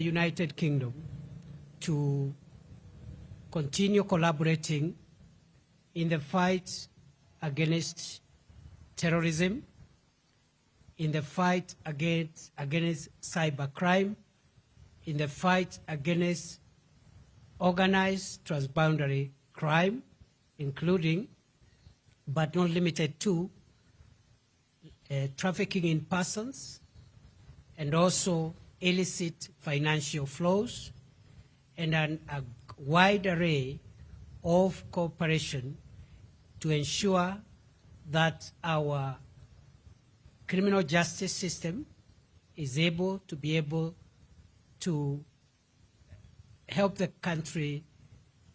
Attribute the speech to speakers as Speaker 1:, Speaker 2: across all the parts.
Speaker 1: United Kingdom to continue collaborating in the fight against terrorism, in the fight against cybercrime, in the fight against organized transboundary crime, including, but not limited to, trafficking in persons and also illicit financial flows, and a wide array of cooperation to ensure that our criminal justice system is able to be able to help the country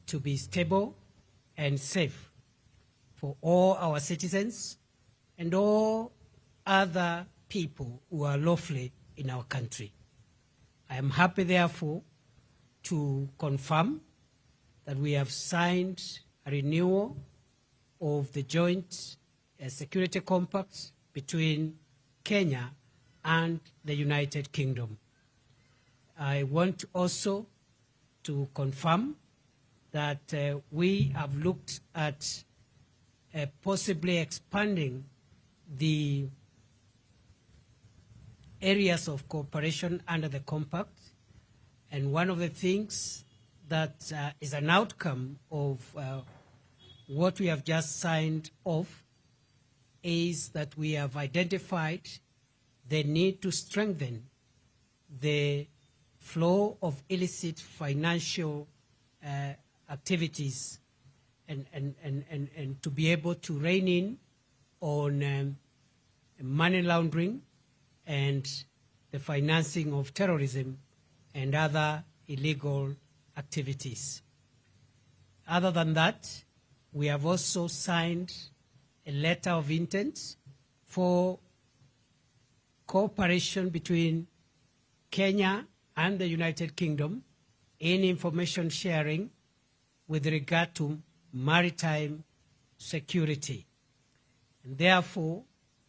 Speaker 1: to be stable and safe for all our citizens and all other people who are lawfully in our country. I am happy, therefore, to confirm that we have signed a renewal of the joint security compact between Kenya and the United Kingdom. I want also to confirm that we have looked at possibly expanding the areas of cooperation under the compact. And one of the things that is an outcome of what we have just signed off is that we have identified the need to strengthen the flow of illicit financial activities and to be able to rein in on money laundering and the financing of terrorism and other illegal activities. Other than that, we have also signed a letter of intent for cooperation between Kenya and the United Kingdom in information sharing with regard to maritime security. And therefore,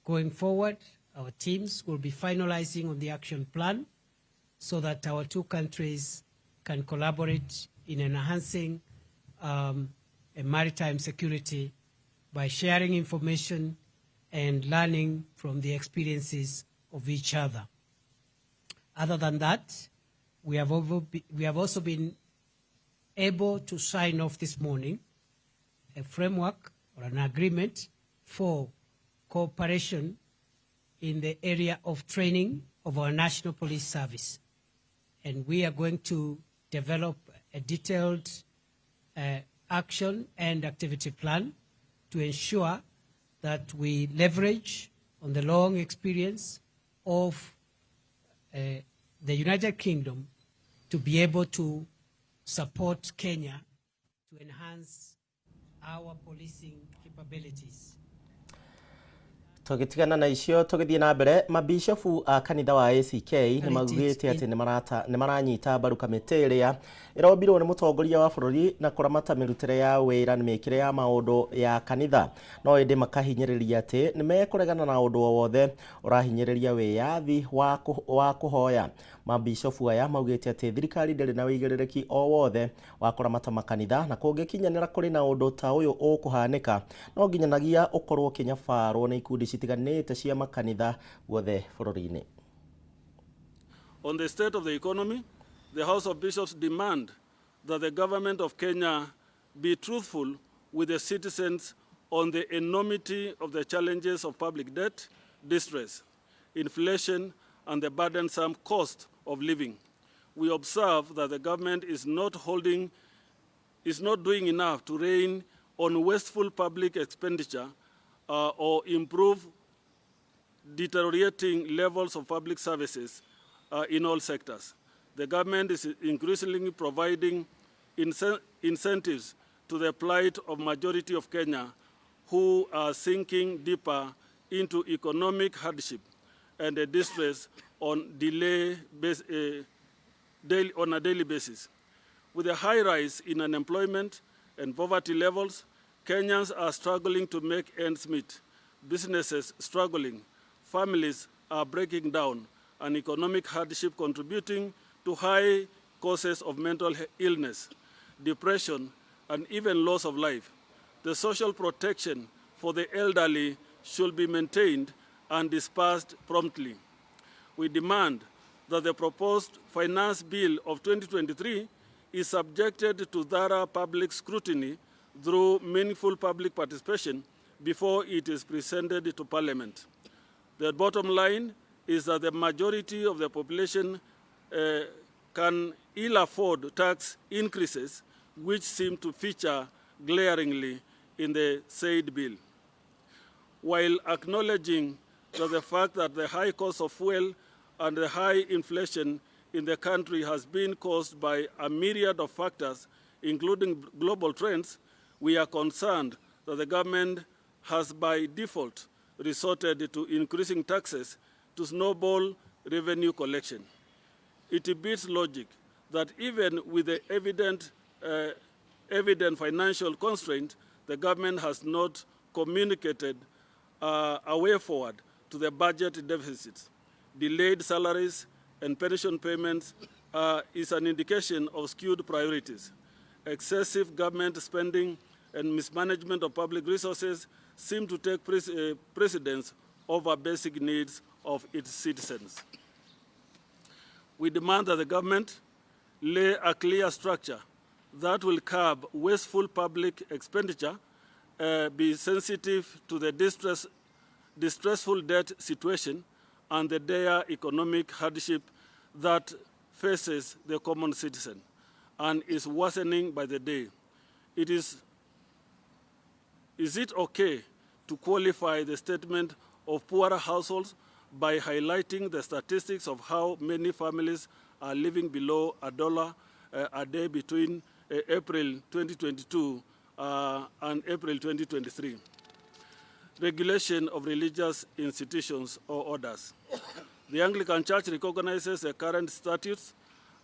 Speaker 1: going forward, our teams will be finalizing on the action plan so that our two countries can collaborate in enhancing a maritime security by sharing information and learning from the experiences of each other. Other than that, we have also been able to sign off this morning a framework or an agreement for cooperation in the area of training of our National Police Service. And we are going to develop a detailed action and activity plan to ensure that we leverage on the long experience of the United Kingdom to be able to support Kenya to enhance our policing capabilities.
Speaker 2: Tũgĩtigana na icio, tũgĩthiĩ na mbere, mabishofu a kanitha wa ACK nĩ maugĩte atĩ nĩ maranyita mbaru kamĩtĩ ĩrĩa ĩrombirwo nĩ mũtongoria wa bũrũri na kũramata mĩrutĩre ya wĩra na mĩkĩre ya maũndũ ya kanitha, no ĩndĩ makahinyĩrĩria atĩ nĩ mekũregana na ũndũ o wothe ũrahinyĩrĩria wĩyathi wa kũhoya. Mabishofu aya maugĩte atĩ thirikari ndĩrĩ na wĩigĩrĩrĩki o wothe wa kũramata makanitha, na kũngĩkinyanĩra kũrĩ na ũndũ ta ũyũ ũkũhanĩka, no nginyanagia ũkorwo ũkĩnyabarwo nĩ ikundi citiganĩte cia makanitha guothe bũrũri-inĩ.
Speaker 3: On the state of the economy, the House of Bishops demand that the government of Kenya be truthful with the citizens on the enormity of the challenges of public debt, distress, inflation, and the burdensome cost of living. We observe that the government is not doing enough to rein on wasteful public expenditure or improve deteriorating levels of public services in all sectors. The government is increasingly providing incentives to the plight of majority of Kenya, who are sinking deeper into economic hardship and distress on a daily basis. With a high rise in unemployment and poverty levels, Kenyans are struggling to make ends meet, businesses struggling, families are breaking down, and economic hardship contributing to to high causes of mental illness, depression, and even loss of life. The social protection for the elderly should be maintained and dispersed promptly. We demand that the proposed Finance Bill of 2023 is subjected to thorough public scrutiny through meaningful public participation before it is presented to Parliament. The bottom line is that the majority of the population can ill afford tax increases, which seem to feature glaringly in the said bill. While acknowledging that the fact that the high cost of fuel and the high inflation in the country has been caused by a myriad of factors, including global trends, we are concerned that the government has by default resorted to increasing taxes to snowball revenue collection. It beats logic that even with the evident financial constraint, the government has not communicated a way forward to the budget deficits. Delayed salaries and pension payments is an indication of skewed priorities. Excessive government spending and mismanagement of public resources seem to take precedence over basic needs of its citizens. We demand that the government lay a clear structure that will curb wasteful public expenditure, be sensitive to the distressful debt situation and the dire economic hardship that faces the common citizen and is worsening by the day. Is it okay to qualify the statement of poorer households by highlighting the statistics of how many families are living below $1 a day between April 2022 and April 2023? Regulation of religious institutions or orders. The Anglican Church recognizes the current statutes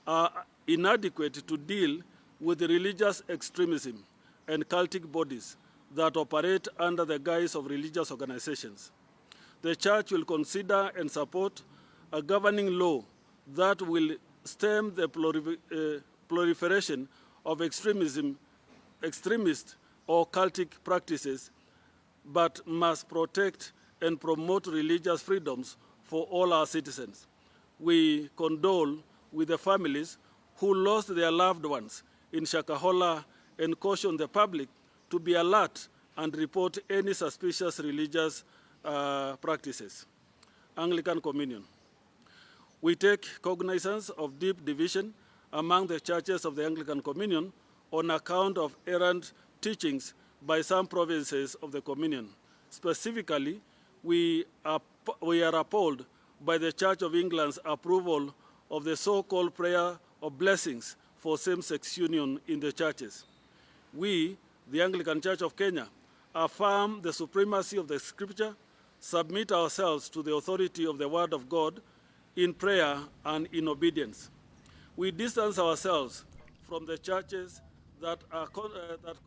Speaker 3: are inadequate to deal with religious extremism and cultic bodies that operate under the guise of religious organizations. The Church will consider and support a governing law that will stem the proliferation of extremist or cultic practices, but must protect and promote religious freedoms for all our citizens. We condole with the families who lost their loved ones in Shakahola and caution the public to be alert and report any suspicious religious practices. Anglican Communion. We take cognizance of deep division among the churches of the Anglican Communion on account of errant teachings by some provinces of the Communion. Specifically, we are appalled by the Church of England's approval of the so-called prayer of blessings for same-sex union in the churches. We, the Anglican Church of Kenya, affirm the supremacy of the Scripture, submit ourselves to the authority of the Word of God in prayer and in obedience. We distance ourselves from the churches that are that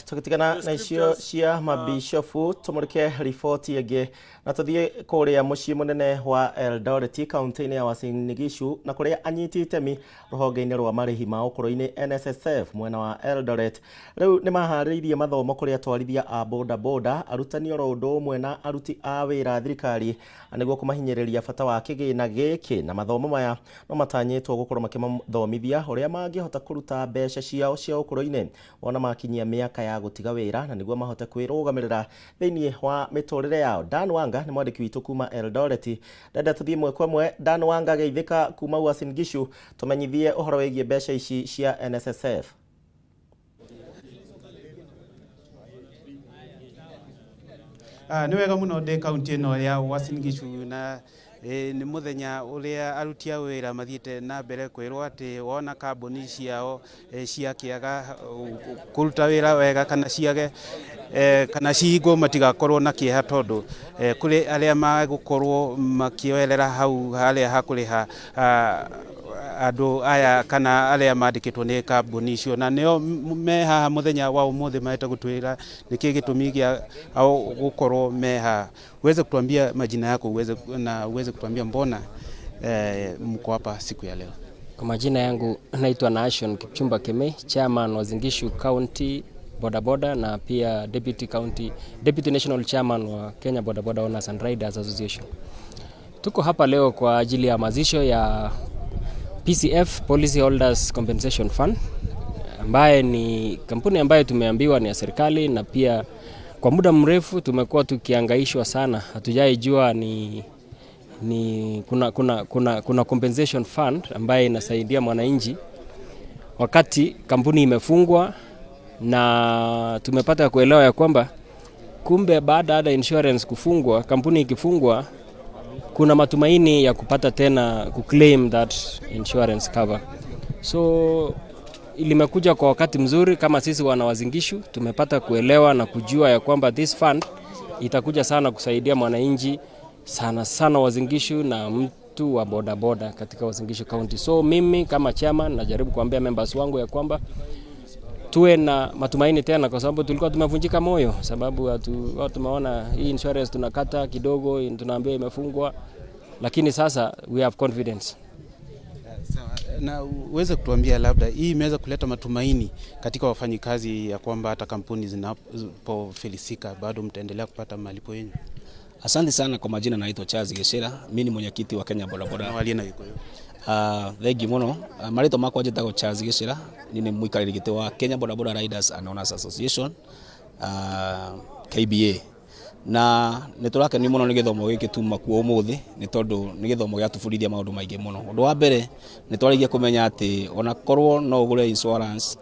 Speaker 2: Tũgĩtigana na icio cia mabishofu tũmũrĩke riboti ĩngĩ na tũthiĩ kũrĩa mũciĩ mũnene wa Eldoret kaunti-inĩ ya Uasin Gishu na kũrĩa anyiti itemi rũhonge-inĩ rwa marĩhi ma ũkũrũ-inĩ NSSF mwena wa Eldoret rĩu nĩ maharĩrĩirie mathomo kũrĩ atwarithia a boda boda arutani oro ũndũ ũmwe na aruti a wĩra thirikari nĩguo kũmahinyĩrĩria bata wa kĩgĩna gĩkĩ na mathomo maya no matanyĩtwo gũkorwo makĩmathomithia ũrĩa mangĩhota kũruta mbeca ciao cia ũkũrũ-inĩ wona makinyia mĩaka ya gũtiga wĩra na nĩguo mahote kwĩrũgamĩrĩra thĩinĩ wa mĩtũrĩre yao. Dan Wanga nĩ mwandĩki witũ kuma Eldoret. Ndenda tũthiĩ ĩmwe kwa ĩmwe. Dan Wanga geithĩka kuma Uasin Gishu tũmenyithie ũhoro wĩgiĩ mbeca ici cia NSSF.
Speaker 4: Nĩ wega mũno ndĩ kaunti ĩno ya Uasin Gishu na nĩ mũthenya ũrĩa aruti a wĩra mathiĩte na mbere kwĩrwo atĩ wona kambuni ciao ciakĩaga kũruta wĩra wega kana ciage kana cihingwo matigakorwo na kĩeha tondũ kũrĩ arĩa magũkorwo makĩoerera hau harĩa hakũrĩha andũ aya kana arĩa mandĩkĩtwo nĩ kambuni icio na nĩo me haha mũthenya wa ũmũthĩ mahete gũtwĩra nĩkĩ gĩtũmi gĩa au gũkorwo me haha. Uweze kutuambia majina yako uweze, na uweze kutuambia mbona Mko hapa siku ya leo.
Speaker 5: Kwa majina yangu naitwa Nashon Kipchumba Kemei, chairman wa Uasin Gishu County Bodaboda na pia deputy national chairman wa Kenya Bodaboda Owners and Riders Association. Tuko hapa leo kwa ajili ya mazisho ya PCF, Policy Holders Compensation Fund, ambaye ni kampuni ambayo tumeambiwa ni ya serikali, na pia kwa muda mrefu tumekuwa tukiangaishwa sana, hatujaijua ni kuna compensation fund ambaye inasaidia mwananchi wakati kampuni imefungwa, na tumepata kuelewa ya kwamba kumbe baada ya insurance kufungwa, kampuni ikifungwa, kuna matumaini ya kupata tena kuclaim that insurance cover. So limekuja kwa wakati mzuri. Kama sisi wana Uasin Gishu tumepata kuelewa na kujua ya kwamba this fund itakuja sana kusaidia mwananchi, sana sana Uasin Gishu na mtu wa bodaboda katika Uasin Gishu County. So mimi kama chairman najaribu kuambia members wangu ya kwamba tuwe na matumaini tena, kwa sababu tulikuwa tumevunjika moyo, sababu tumeona hii insurance tunakata kidogo, tunaambiwa imefungwa, lakini sasa we have confidence.
Speaker 4: Sawa. Na uweze kutuambia labda hii imeweza kuleta matumaini katika wafanyikazi ya kwamba hata kampuni zinapofilisika bado mtaendelea kupata malipo yenu?
Speaker 6: Asante sana. Kwa majina naitwa Charles Geshera, mimi ni mwenyekiti wa Kenya Bodaboda.
Speaker 4: Na walie na Gikuyu.
Speaker 6: Thengi muno. Marĩtwa makwa njĩtagwo Charles Gĩcĩra, niĩ nĩ mũikarĩri gĩtĩ wa Kenya Bodaboda Riders and Owners Association, KBA, na nĩ tũrakenio mũno nĩ gĩthomo gĩkĩ tuma kuo ũmũthĩ, nĩ tondũ nĩ gĩthomo gĩatũbundithia maũndũ maingĩ mũno. Ũndũ wa mbere, nĩ twarĩkia kũmenya atĩ ona korwo no ũgũre insurance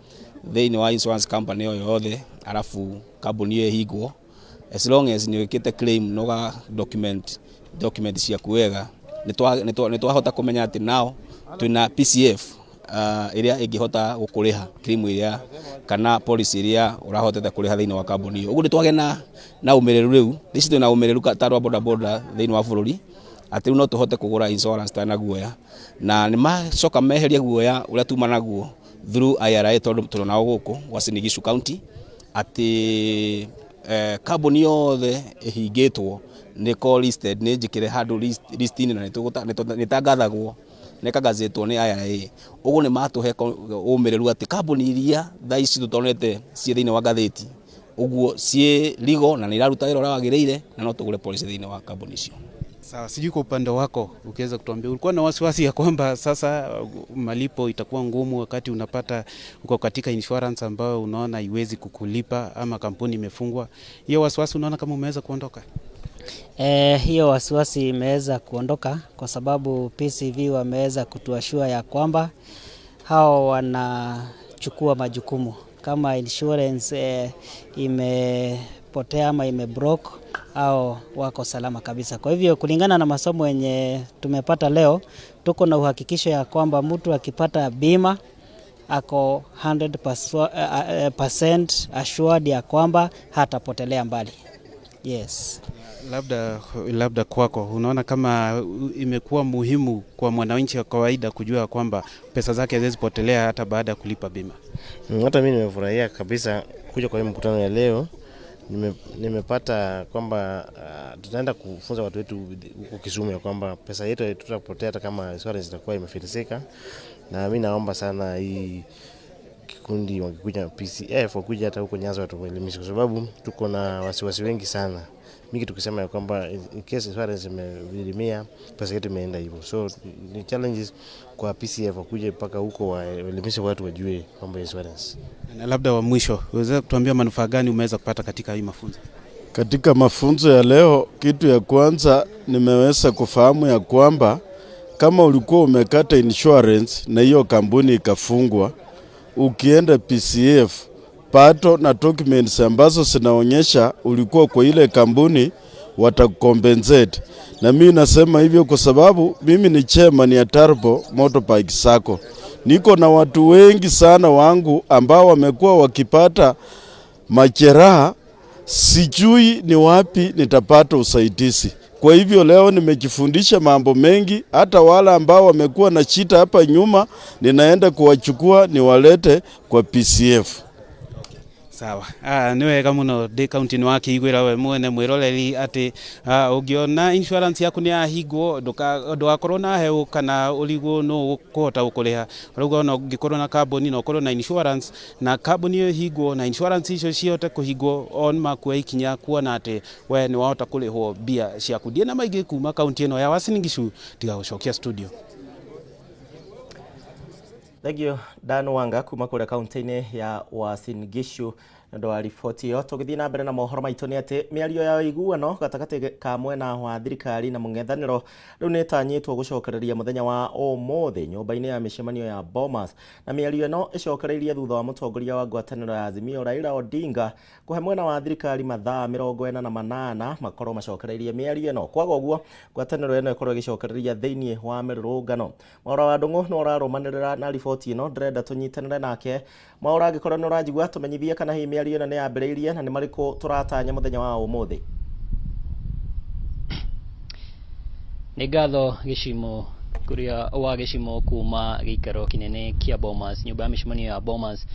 Speaker 6: thĩinĩ wa insurance company o yothe, arabu kambuni ĩyo ĩhingwo, as long as nĩ wĩkĩte claim na ũga document ciaku wega, nĩ twahota kũmenya atĩ nao twĩna PCF ĩrĩa ĩngĩhota gũkũrĩha claim ĩrĩa kana policy ĩrĩa ũrahotete kũrĩha thĩinĩ wa kambuni ĩyo. Ũguo nĩ twagĩa na ũmĩrĩru rĩu, thaa ici twĩna ũmĩrĩru ta andũ a bodaboda thĩinĩ wa bũrũri, atĩ rĩu no tũhote kũgũra insurance tũtarĩ na guoya, na nĩ macoka meheria guoya ũrĩa tuma naguo through IRA, tondũ tũrĩ nao gũkũ Uasin Gishu County, atĩ kambuni yothe ĩhingĩtwo nĩ ko listed, nĩ njĩkĩre handũ list-inĩ, na nĩ tangathagwo, nĩ kangazĩtwo nĩ IRA. Ũguo nĩ matũhe ũmĩrĩru atĩ kambuni iria thaa ici tũtonete ciĩ thĩinĩ wa ngathĩti ũguo ciĩ legal na nĩ iraruta wĩra ũrĩa wagĩrĩire, na no tũgũre policy thĩinĩ wa kambuni icio.
Speaker 4: Sawa, sijui kwa upande wako ukiweza kutuambia ulikuwa na wasiwasi ya kwamba sasa malipo itakuwa ngumu wakati unapata uko katika insurance ambayo unaona haiwezi kukulipa ama kampuni imefungwa. Hiyo wasiwasi unaona kama umeweza kuondoka?
Speaker 7: Hiyo wasiwasi imeweza kuondoka kwa sababu PCV wameweza kutuassure ya kwamba hao wanachukua majukumu kama insurance imepotea ama imebroke au wako salama kabisa. Kwa hivyo kulingana na masomo yenye tumepata leo, tuko na uhakikisho ya kwamba mtu akipata bima ako 100% assured ya kwamba hatapotelea mbali. Yes.
Speaker 4: Labda kwako unaona kama imekuwa muhimu kwa mwananchi wa kawaida kujua kwamba pesa zake haziwezi potelea hata baada ya kulipa bima?
Speaker 8: Hata mimi nimefurahia kabisa kuja kwa hii mkutano ya leo. Nimepata kwamba tutaenda kufunza watu wetu huko Kisumu ya kwamba pesa yetu tutapotea hata kama insurance itakuwa imefilisika. Na mimi naomba sana hii kikundi wakikuja PCF wakuja hata huko Nyanza watuelimishe, kwa sababu tuko na wasiwasi wengi sana mingi tukisema ya kwamba in case insurance imedidimia, pesa yetu imeenda hivyo. So ni challenges kwa PCF wakuje mpaka huko waelimishe watu wajue mambo ya insurance.
Speaker 4: Na labda wa mwisho, unaweza kutuambia manufaa gani umeweza kupata katika hii mafunzo?
Speaker 9: Katika mafunzo ya leo, kitu ya kwanza nimeweza kufahamu ya kwamba kama ulikuwa umekata insurance na hiyo kampuni ikafungwa, ukienda PCF pato na documents ambazo zinaonyesha ulikuwa kwa ile kampuni, watakucompensate. Na mimi nasema hivyo kwa sababu mimi ni chairman ya Turbo Motorbike Sacco. Niko na watu wengi sana wangu ambao wamekuwa wakipata majeraha, sijui ni wapi nitapata usaidizi. Kwa hivyo leo nimejifundisha mambo mengi, hata wale ambao wamekuwa na shida hapa nyuma, ninaenda kuwachukua niwalete kwa PCF.
Speaker 4: Sawa. Nĩ wega mũno ndĩ kaunti-inĩ wa kĩiguĩra we mwene mwĩroreri atĩ ũngĩona insurance yaku nĩ yahingwo ndũgakorwo na heũ kana ũrigwo nũ ũkũhota gũkũrĩha. Ũrauga ona ũngĩkorwo na kambuni na ũkorwo na insurance na kambuni ĩyo ĩhingwo na insurance icio cihote kũhingwo o nĩ makuoya ikinya kuona atĩ we nĩ wahota kũrĩhwo mbia ciaku. Ndiĩ na maingĩ kuma kaunti ĩno ya Uasin Gishu tiga gũcokia studio.
Speaker 2: Thank you Dan Wanga kuma kuria kaunti-inĩ ya Uasin Gishu nĩ wa riboti ĩyo. Tũgĩthiĩ na mbere na mohoro maitũ nĩ atĩ mĩario ya ũiguano gatagatĩ ka mwena wa thirikari na mũng'ethanĩro rĩu nĩ ĩtanyĩtwo gũcokereria mũthenya wa ũmũthĩ nyũmba-inĩ ya mĩcemanio ya Bomas, na mĩario ĩno ĩcokereirie thutha wa mũtongoria wa ngwatanĩro ya Azimio Raila Odinga kũhe mwena wa thirikari mathaa 48 makorwo macokereirie mĩario ĩno. Kwaga ũguo ngwatanĩro ĩno ĩkorwo ĩgĩcokereria thĩinĩ wa mĩrũrũngano. Mwaura wa Ndung'u nĩ ũrarũmanĩrĩra na riboti ĩno, ndĩrenda tũnyitanĩre nake. Mwaura, angĩkorwo nĩ ũranjigua, tũmenyithie kana hihi mĩario ĩno nĩ yambĩrĩirie na nĩ marĩkũ tũratanya mũthenya wa ũmũthĩ.
Speaker 10: Nĩ ngatho Gĩcimo kuria wa Gĩcimo kuma gĩikaro kĩnene kĩa Bomas, nyũmba ya mĩcemanio ya Bomas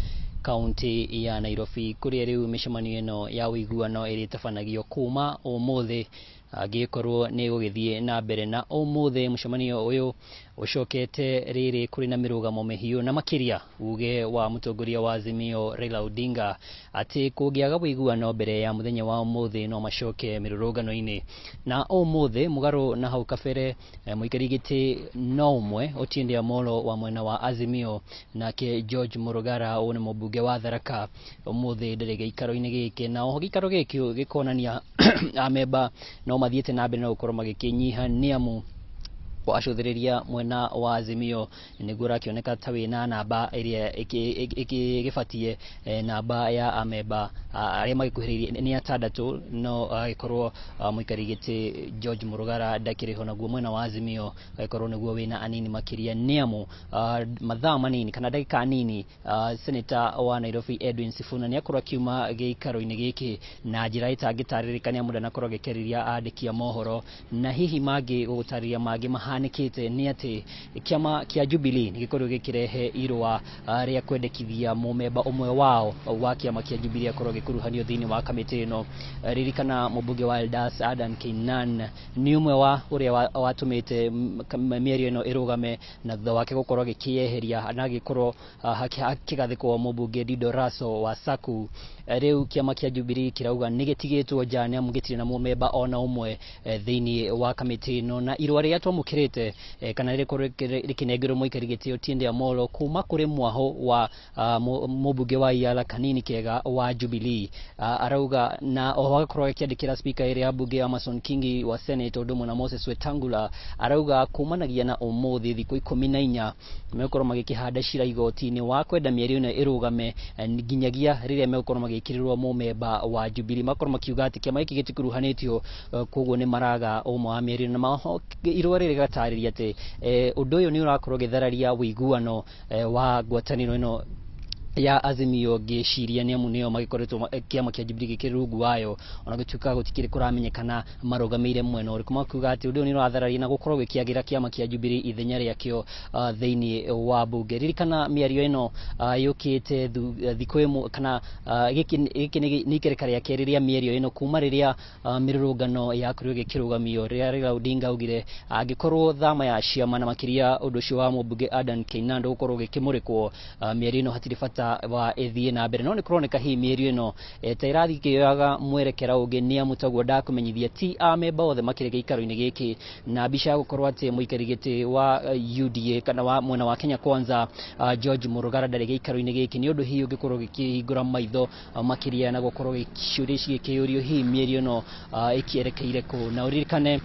Speaker 10: kaunti ya Nairobi, kũrĩa rĩu mĩcemanio ĩno ya ũiguano ĩrĩtabanagio kuma ũmũthĩ angĩkorwo nĩ gũgĩthiĩ na mbere. Na ũmũthĩ mũcemanio ũyũ ũcokete rĩrĩ kũrĩ na mĩrũgamo mĩhiũ na makĩria uge wa mũtongoria wa Azimio Raila Odinga atĩ kũngĩaga ũiguano mbere ya mũthenya wa ũmũthĩ no macoke mĩrũrũngano-inĩ. Na ũmũthĩ mũgarũ na hau kabere mũikari gĩtĩ no ũmwe Otiende Amollo wa mwena wa Azimio, nake George Murugara ũyũ nĩ mũmbunge wa Tharaka ũmũthĩ ndarĩ gĩikaro-inĩ gĩkĩ. Na oho gĩikaro gĩkĩ gĩkonania amemba no mathiĩte na mbere na gũkorwo magĩkĩnyiha nĩ amu wacũthĩrĩria mwena wa Azimio nĩguo ũrakĩoneka ta wĩna namba ĩrĩa ĩgĩbatiĩ, namba ya amemba arĩa magĩkuhĩrĩirie nĩ atandatũ, no agĩkorwo mũikari gĩtĩ George Murugara ndakĩrĩ ho, naguo mwena wa Azimio agĩkorwo nĩguo wĩna anini makĩria nĩ amu mathaa manini kana ndagĩka nini Senator wa Nairobi Edwin Sifuna nĩ akorwo akiuma gĩikaro-inĩ gĩkĩ na njĩra ĩtangĩtarĩrĩka nĩ amu ndanakorwo agĩkĩarĩria andĩki a mohoro. Na hihi mangĩ gũgũtarĩria mangĩ mahanĩkĩte nĩ atĩ kĩama kĩa Jubilee nĩ gĩkorirwo gĩkĩrehe irũa rĩa kwendekithia mũmemba ũmwe wao wa kĩama kĩa Jubilee akorwo agĩkuruhanio thĩinĩ wa kamĩtĩ ĩno. Ririkana mũmbunge wa Eldas Adan Keynan nĩ ũmwe wa ũrĩa watũmĩte mĩario ĩno ĩrũgame, na thutha wake gũkorwo agĩkĩyeheria na agĩkorwo akĩgathĩkwo mũmbunge Dido Raso wa Saku. Rĩu kĩama kĩa Jubilee kĩrauga nĩ gĩtigĩtwo nja nĩ amu gĩtirĩ na mũmemba ona ũmwe thĩinĩ wa kamĩtĩ ĩno. Na irũa rĩrĩa twamũkĩrĩte kana rĩkorwo rĩkĩnengerwo mũikari gĩtĩ Otiende Amollo kuma kũrĩ mwaho wa mũmbunge wa Iala Kanini Kega wa Jubilee, arauga na oho agakorwo agĩkĩandĩkĩra speaker ĩrĩa ya mbunge Amason Kingi wa Senate ũndũ ũmwe na Moses Wetangula, arauga kumanagia na ũmũthĩ thikũ 14 megũkorwo magĩkĩhanda cira igoti-inĩ wa kwenda mĩario ĩno ĩrũgame nginyagia rĩrĩa megũkorwo magĩkĩrĩrwo mũmemba wa Jubilee. Makorwo makiuga atĩ kĩama gĩkĩ gĩtikuruhanĩtio, koguo nĩ maraga ũmwe wa mĩario. Na irũa rĩrĩ rĩgatarĩria atĩ ũndũ ũyũ nĩ ũrakorwo ũgĩthararia ũiguano wa ngwatanĩro ĩno ya Azimio ngĩciria nĩ amu nĩo magĩkoretwo kĩama kĩa Jubilee gĩkĩrĩ rungu wayo, ona gũtuĩka gũtikĩrĩ kũramenyekana marũgamĩire mwena ũrĩkũ. Makiuga atĩ ũndũ ũyũ nĩ ũrathararia na gũkorwo gĩkĩagĩra kĩama kĩa Jubilee ithenya rĩakĩo thĩinĩ wa mbunge. Ririkana mĩario ĩno yũkĩte thikũ ĩmwe kana gĩkĩ nĩ ikereka rĩa kerĩ rĩa mĩario ĩno kuma rĩrĩa mĩrũrũngano yakorirwo ĩgĩkĩrũgamio, rĩrĩa Raila Odinga augire angĩkorwo thama ya ciama na makĩria ũndũ ũcio wa mũmbunge Adan Keynan ndũgũkorwo ũgĩkĩmũrĩkwo, mĩario ĩno hatirĩ bata wa ĩthiĩ na mbere. No nĩ kũroneka hihi mĩario ĩno ta ĩrathiĩ ĩkĩoyaga mwerekera ũngĩ nĩ amu taguo ndakũmenyithia ti amemba othe makĩrĩ gĩikaro-inĩ gĩkĩ, na mbica ya gũkorwo atĩ mũikari gĩtĩ wa UDA kana wa mwena wa Kenya Kwanza George Murugara ndarĩ gĩikaro-inĩ gĩkĩ nĩ ũndũ hihi ũngĩkorwo ũgĩkĩhingũra maitho makĩria na gũkorwo ciũria ici gĩkĩyũrio hihi mĩario ĩno ĩkĩerekeire kũ. Na ũririkane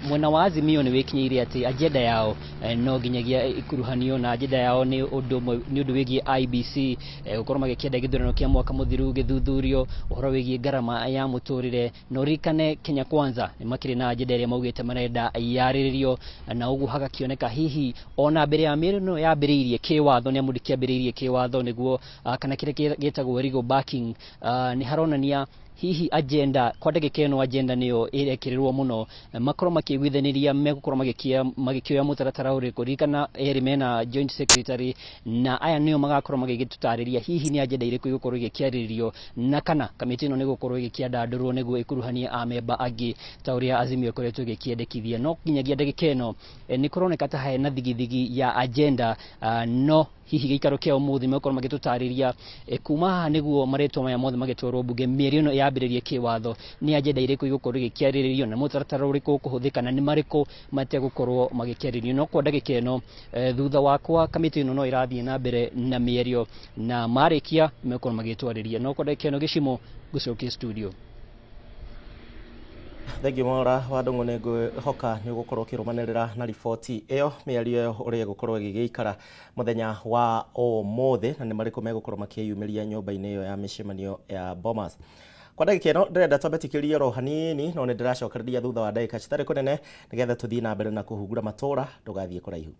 Speaker 10: mwena wa Azimio nĩ wĩkinyĩire atĩ agenda yao no nginyagia ĩkuruhanio na agenda yao nĩ ũndũ wĩgiĩ IBC gũkorwo magĩkĩenda gĩthurano kĩa mwaka mũthiru gĩthuthurio ũhoro wĩgiĩ ngarama ya mũtũrĩre. Na ũririkane Kenya Kwanza nĩ makĩrĩ na agenda ĩrĩa maugĩte marenda yarĩrĩrio, na ũguo hagakĩoneka hihi ona mbere ya mĩario ĩno yambĩrĩirie kĩwatho nĩ amu ndĩkĩambĩrĩirie kĩwatho nĩguo kana kĩrĩa gĩtagwo legal backing, nĩ haronania Hihi agenda kwa ndagĩka ĩno agenda nĩyo ĩrekĩrĩrwo mũno, makorwo makĩiguithanĩria megũkorwo magĩkĩoya mũtaratara ũrĩkũ. Ririkana erĩ mena joint secretary, na aya nĩo magakorwo magĩgĩtũtarĩria hihi nĩ agenda irĩkũ igũkorwo igĩkĩarĩrĩrio, na kana kamĩtĩ ĩno nĩ ĩgũkorwo ĩgĩkĩandandũrwo nĩguo ĩkuruhanie amemba angĩ ta ũrĩa Azimio ĩkoretwo ĩgĩkĩendekithia. No nginyagia ndagĩka ĩno nĩ kũroneka ta hena thigithigi ya agenda, no hihi gĩikaro kĩa ũmũthĩ megũkorwo magĩtũtarĩria kuma haha nĩguo marĩtwa maya mothe magĩtwarwo mbunge mĩario ĩno yambĩrĩrie kĩwatho, nĩ agenda irĩkũ igũkorwo igĩkĩarĩrĩrio na mũtaratara ũrĩkũ ũkũhũthĩka na nĩ marĩkũ mategũkorwo magĩkĩarĩrĩrio. No kwa ndagĩka ĩno thutha wakwa kamĩtĩ ĩno no ĩrathiĩ na mbere na mĩario, na marĩkia megũkorwo magĩtwarĩria. No kwa ndagĩka ĩno Gĩcimo ngũcokie studio.
Speaker 2: Thengiũ Mwaura wa Ndung'u, nĩ ngwĩhoka nĩ ũgũkorwo ũkĩrũmanĩrĩra na riboti ĩyo, mĩario ĩyo ũrĩa ĩgũkorwo ĩgĩgĩikara mũthenya wa ũmũthĩ, na nĩ marĩkũ megũkorwo makĩyumĩria nyũmba-inĩ ĩyo ya mĩcemanio ya Bomas. Kwa ndagĩka ĩno ndĩrenda twambe tikĩrie oro hanini, no nĩ ndĩracokereria thutha wa ndagĩka citarĩ kũnene nĩgetha tũthiĩ na mbere na kũhungura matũra. Ndũgathiĩ kũraihu.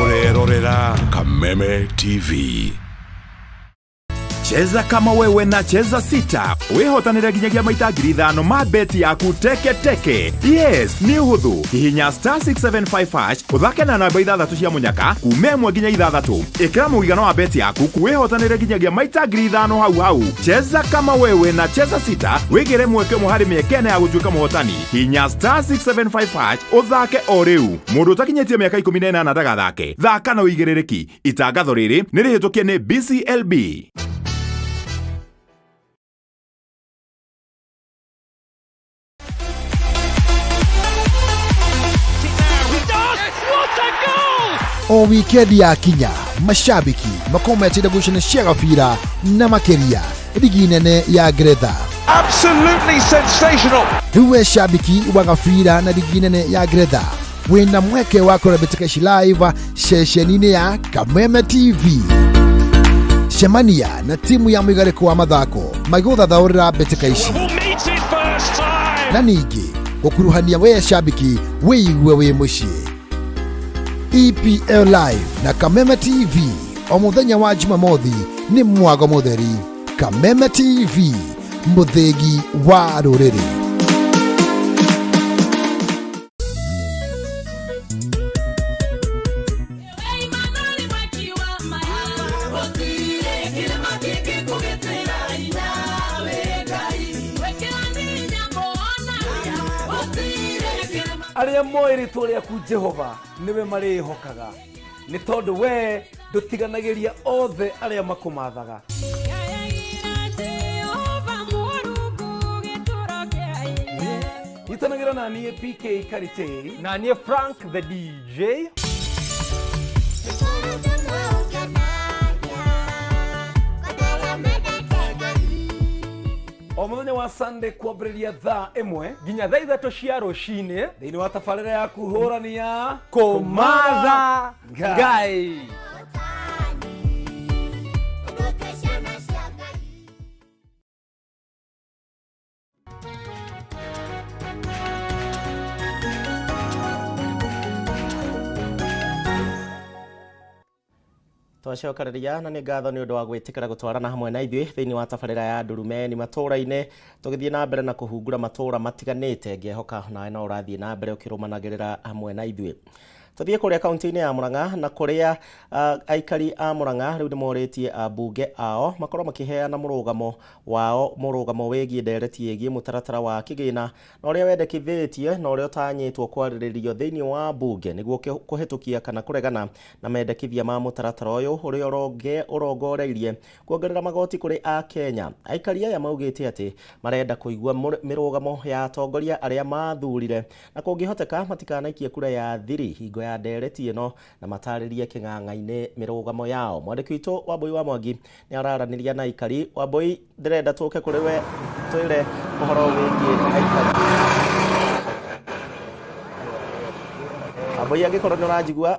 Speaker 11: Ũrerorera Kameme TV. Cheza kama wewe na Cheza Sita wihotanire nginyagia maita 5,000 ma beti yaku teke teke. Yes, nĩ ũhũthũ. Hihinya star 675 hash ũthake na namba 6 cia mũnyaka kuma 1 nginya 6. Ĩkĩra mũigana wa beti yaku wihotanire nginyagia maita 5,000 hau hau. Cheza kama wewe na Cheza Sita wĩgĩre mweke ũmwe harĩ mĩeke ĩna ya gũtuĩka mũhotani. Hihinya star 675 hash ũthake o rĩu. Mũndũ ũtakinyĩtie mĩaka 18 ndagathake. Thaka na ũigĩrĩrĩki. Itangatho rĩrĩ nĩ rĩhĩtũkie nĩ BCLB.
Speaker 12: O wikendi yakinya mashabiki makorwo metĩire ngucanio cia gabira na makĩria ligi nene ya Ngeretha.
Speaker 13: Absolutely sensational.
Speaker 12: Rĩu we shabiki wa gabira na ligi nene ya Ngeretha wĩna mweke wa kũrora mbĩtĩka ici live ceceni-inĩ ya Kameme TV. Cemania na timu ya mũigarĩko wa mathako magĩgũthathaũrĩra mbĩtĩka ici na ningĩ gũkuruhania we shabiki wĩigue wĩ mũciĩ. EPL Live na Kameme TV o mũthenya wa Jumamothi nĩ mwago mũtheri. Kameme TV, mũthĩgi wa rũrĩrĩ.
Speaker 14: Arĩa moĩ rĩtwa rĩaku Jehova nĩwe marĩĩhokaga, nĩ tondũ we ndũtiganagĩria othe arĩa makũmathaga. Nyitanagĩra na niĩ PK Karitei
Speaker 15: na niĩ Frank the DJ.
Speaker 14: O mũthenya wa Sunday kwambĩrĩria thaa 1
Speaker 15: nginya thaa 3 cia rũcinĩ
Speaker 14: thĩinĩ wa tabarĩra ya kũhũrania
Speaker 15: Kũmatha Ngai.
Speaker 2: Twacokereria na nĩ ngatho nĩ ũndũ wa gwĩtĩkĩra gũtwarana hamwe na ithuĩ thĩinĩ wa tabarĩra ya Ndurumeni matũũra-inĩ, tũgĩthiĩ na mbere na kũhungura matũũra matiganĩte. Ngĩhoka nawe no ũrathiĩ na mbere ũkĩrũmanagĩrĩra hamwe na ithuĩ. Tũthiĩ kũrĩa kaunti-inĩ ya Murang'a na kũrĩa aikari a Murang'a rĩu nĩ morĩtie ambunge ao makorwo makĩheana mũrũgamo wao, mũrũgamo wĩgiĩ ndereti ĩgiĩ mũtaratara wa kĩgĩna na ũrĩa wendekithĩtie na ũrĩa ũtanyĩtwo kwarĩrĩrio thĩinĩ wa mbunge nĩguo kũhĩtũkia kana kũregana na mendekithia ma mũtaratara ũyũ ũrĩa ũrongoreirie kuongerera magoti kũrĩ Akenya. Aikari aya maugĩte atĩ marenda kũigua mĩrũgamo ya atongoria arĩa mathurire na kũngĩhoteka matikanaikie kura ya thiri hingo ya ndereti ĩno na matarĩrie kĩng'ang'a-inĩ mĩrũgamo yao. Mwandĩki witũ Wambui wa Mwangi nĩ araranĩria na aikari. Wambui, ndĩrenda tũke kũrĩ we twĩre ũhoro wĩgiĩ aikari. Wambui, angĩkorwo nĩ ũranjigua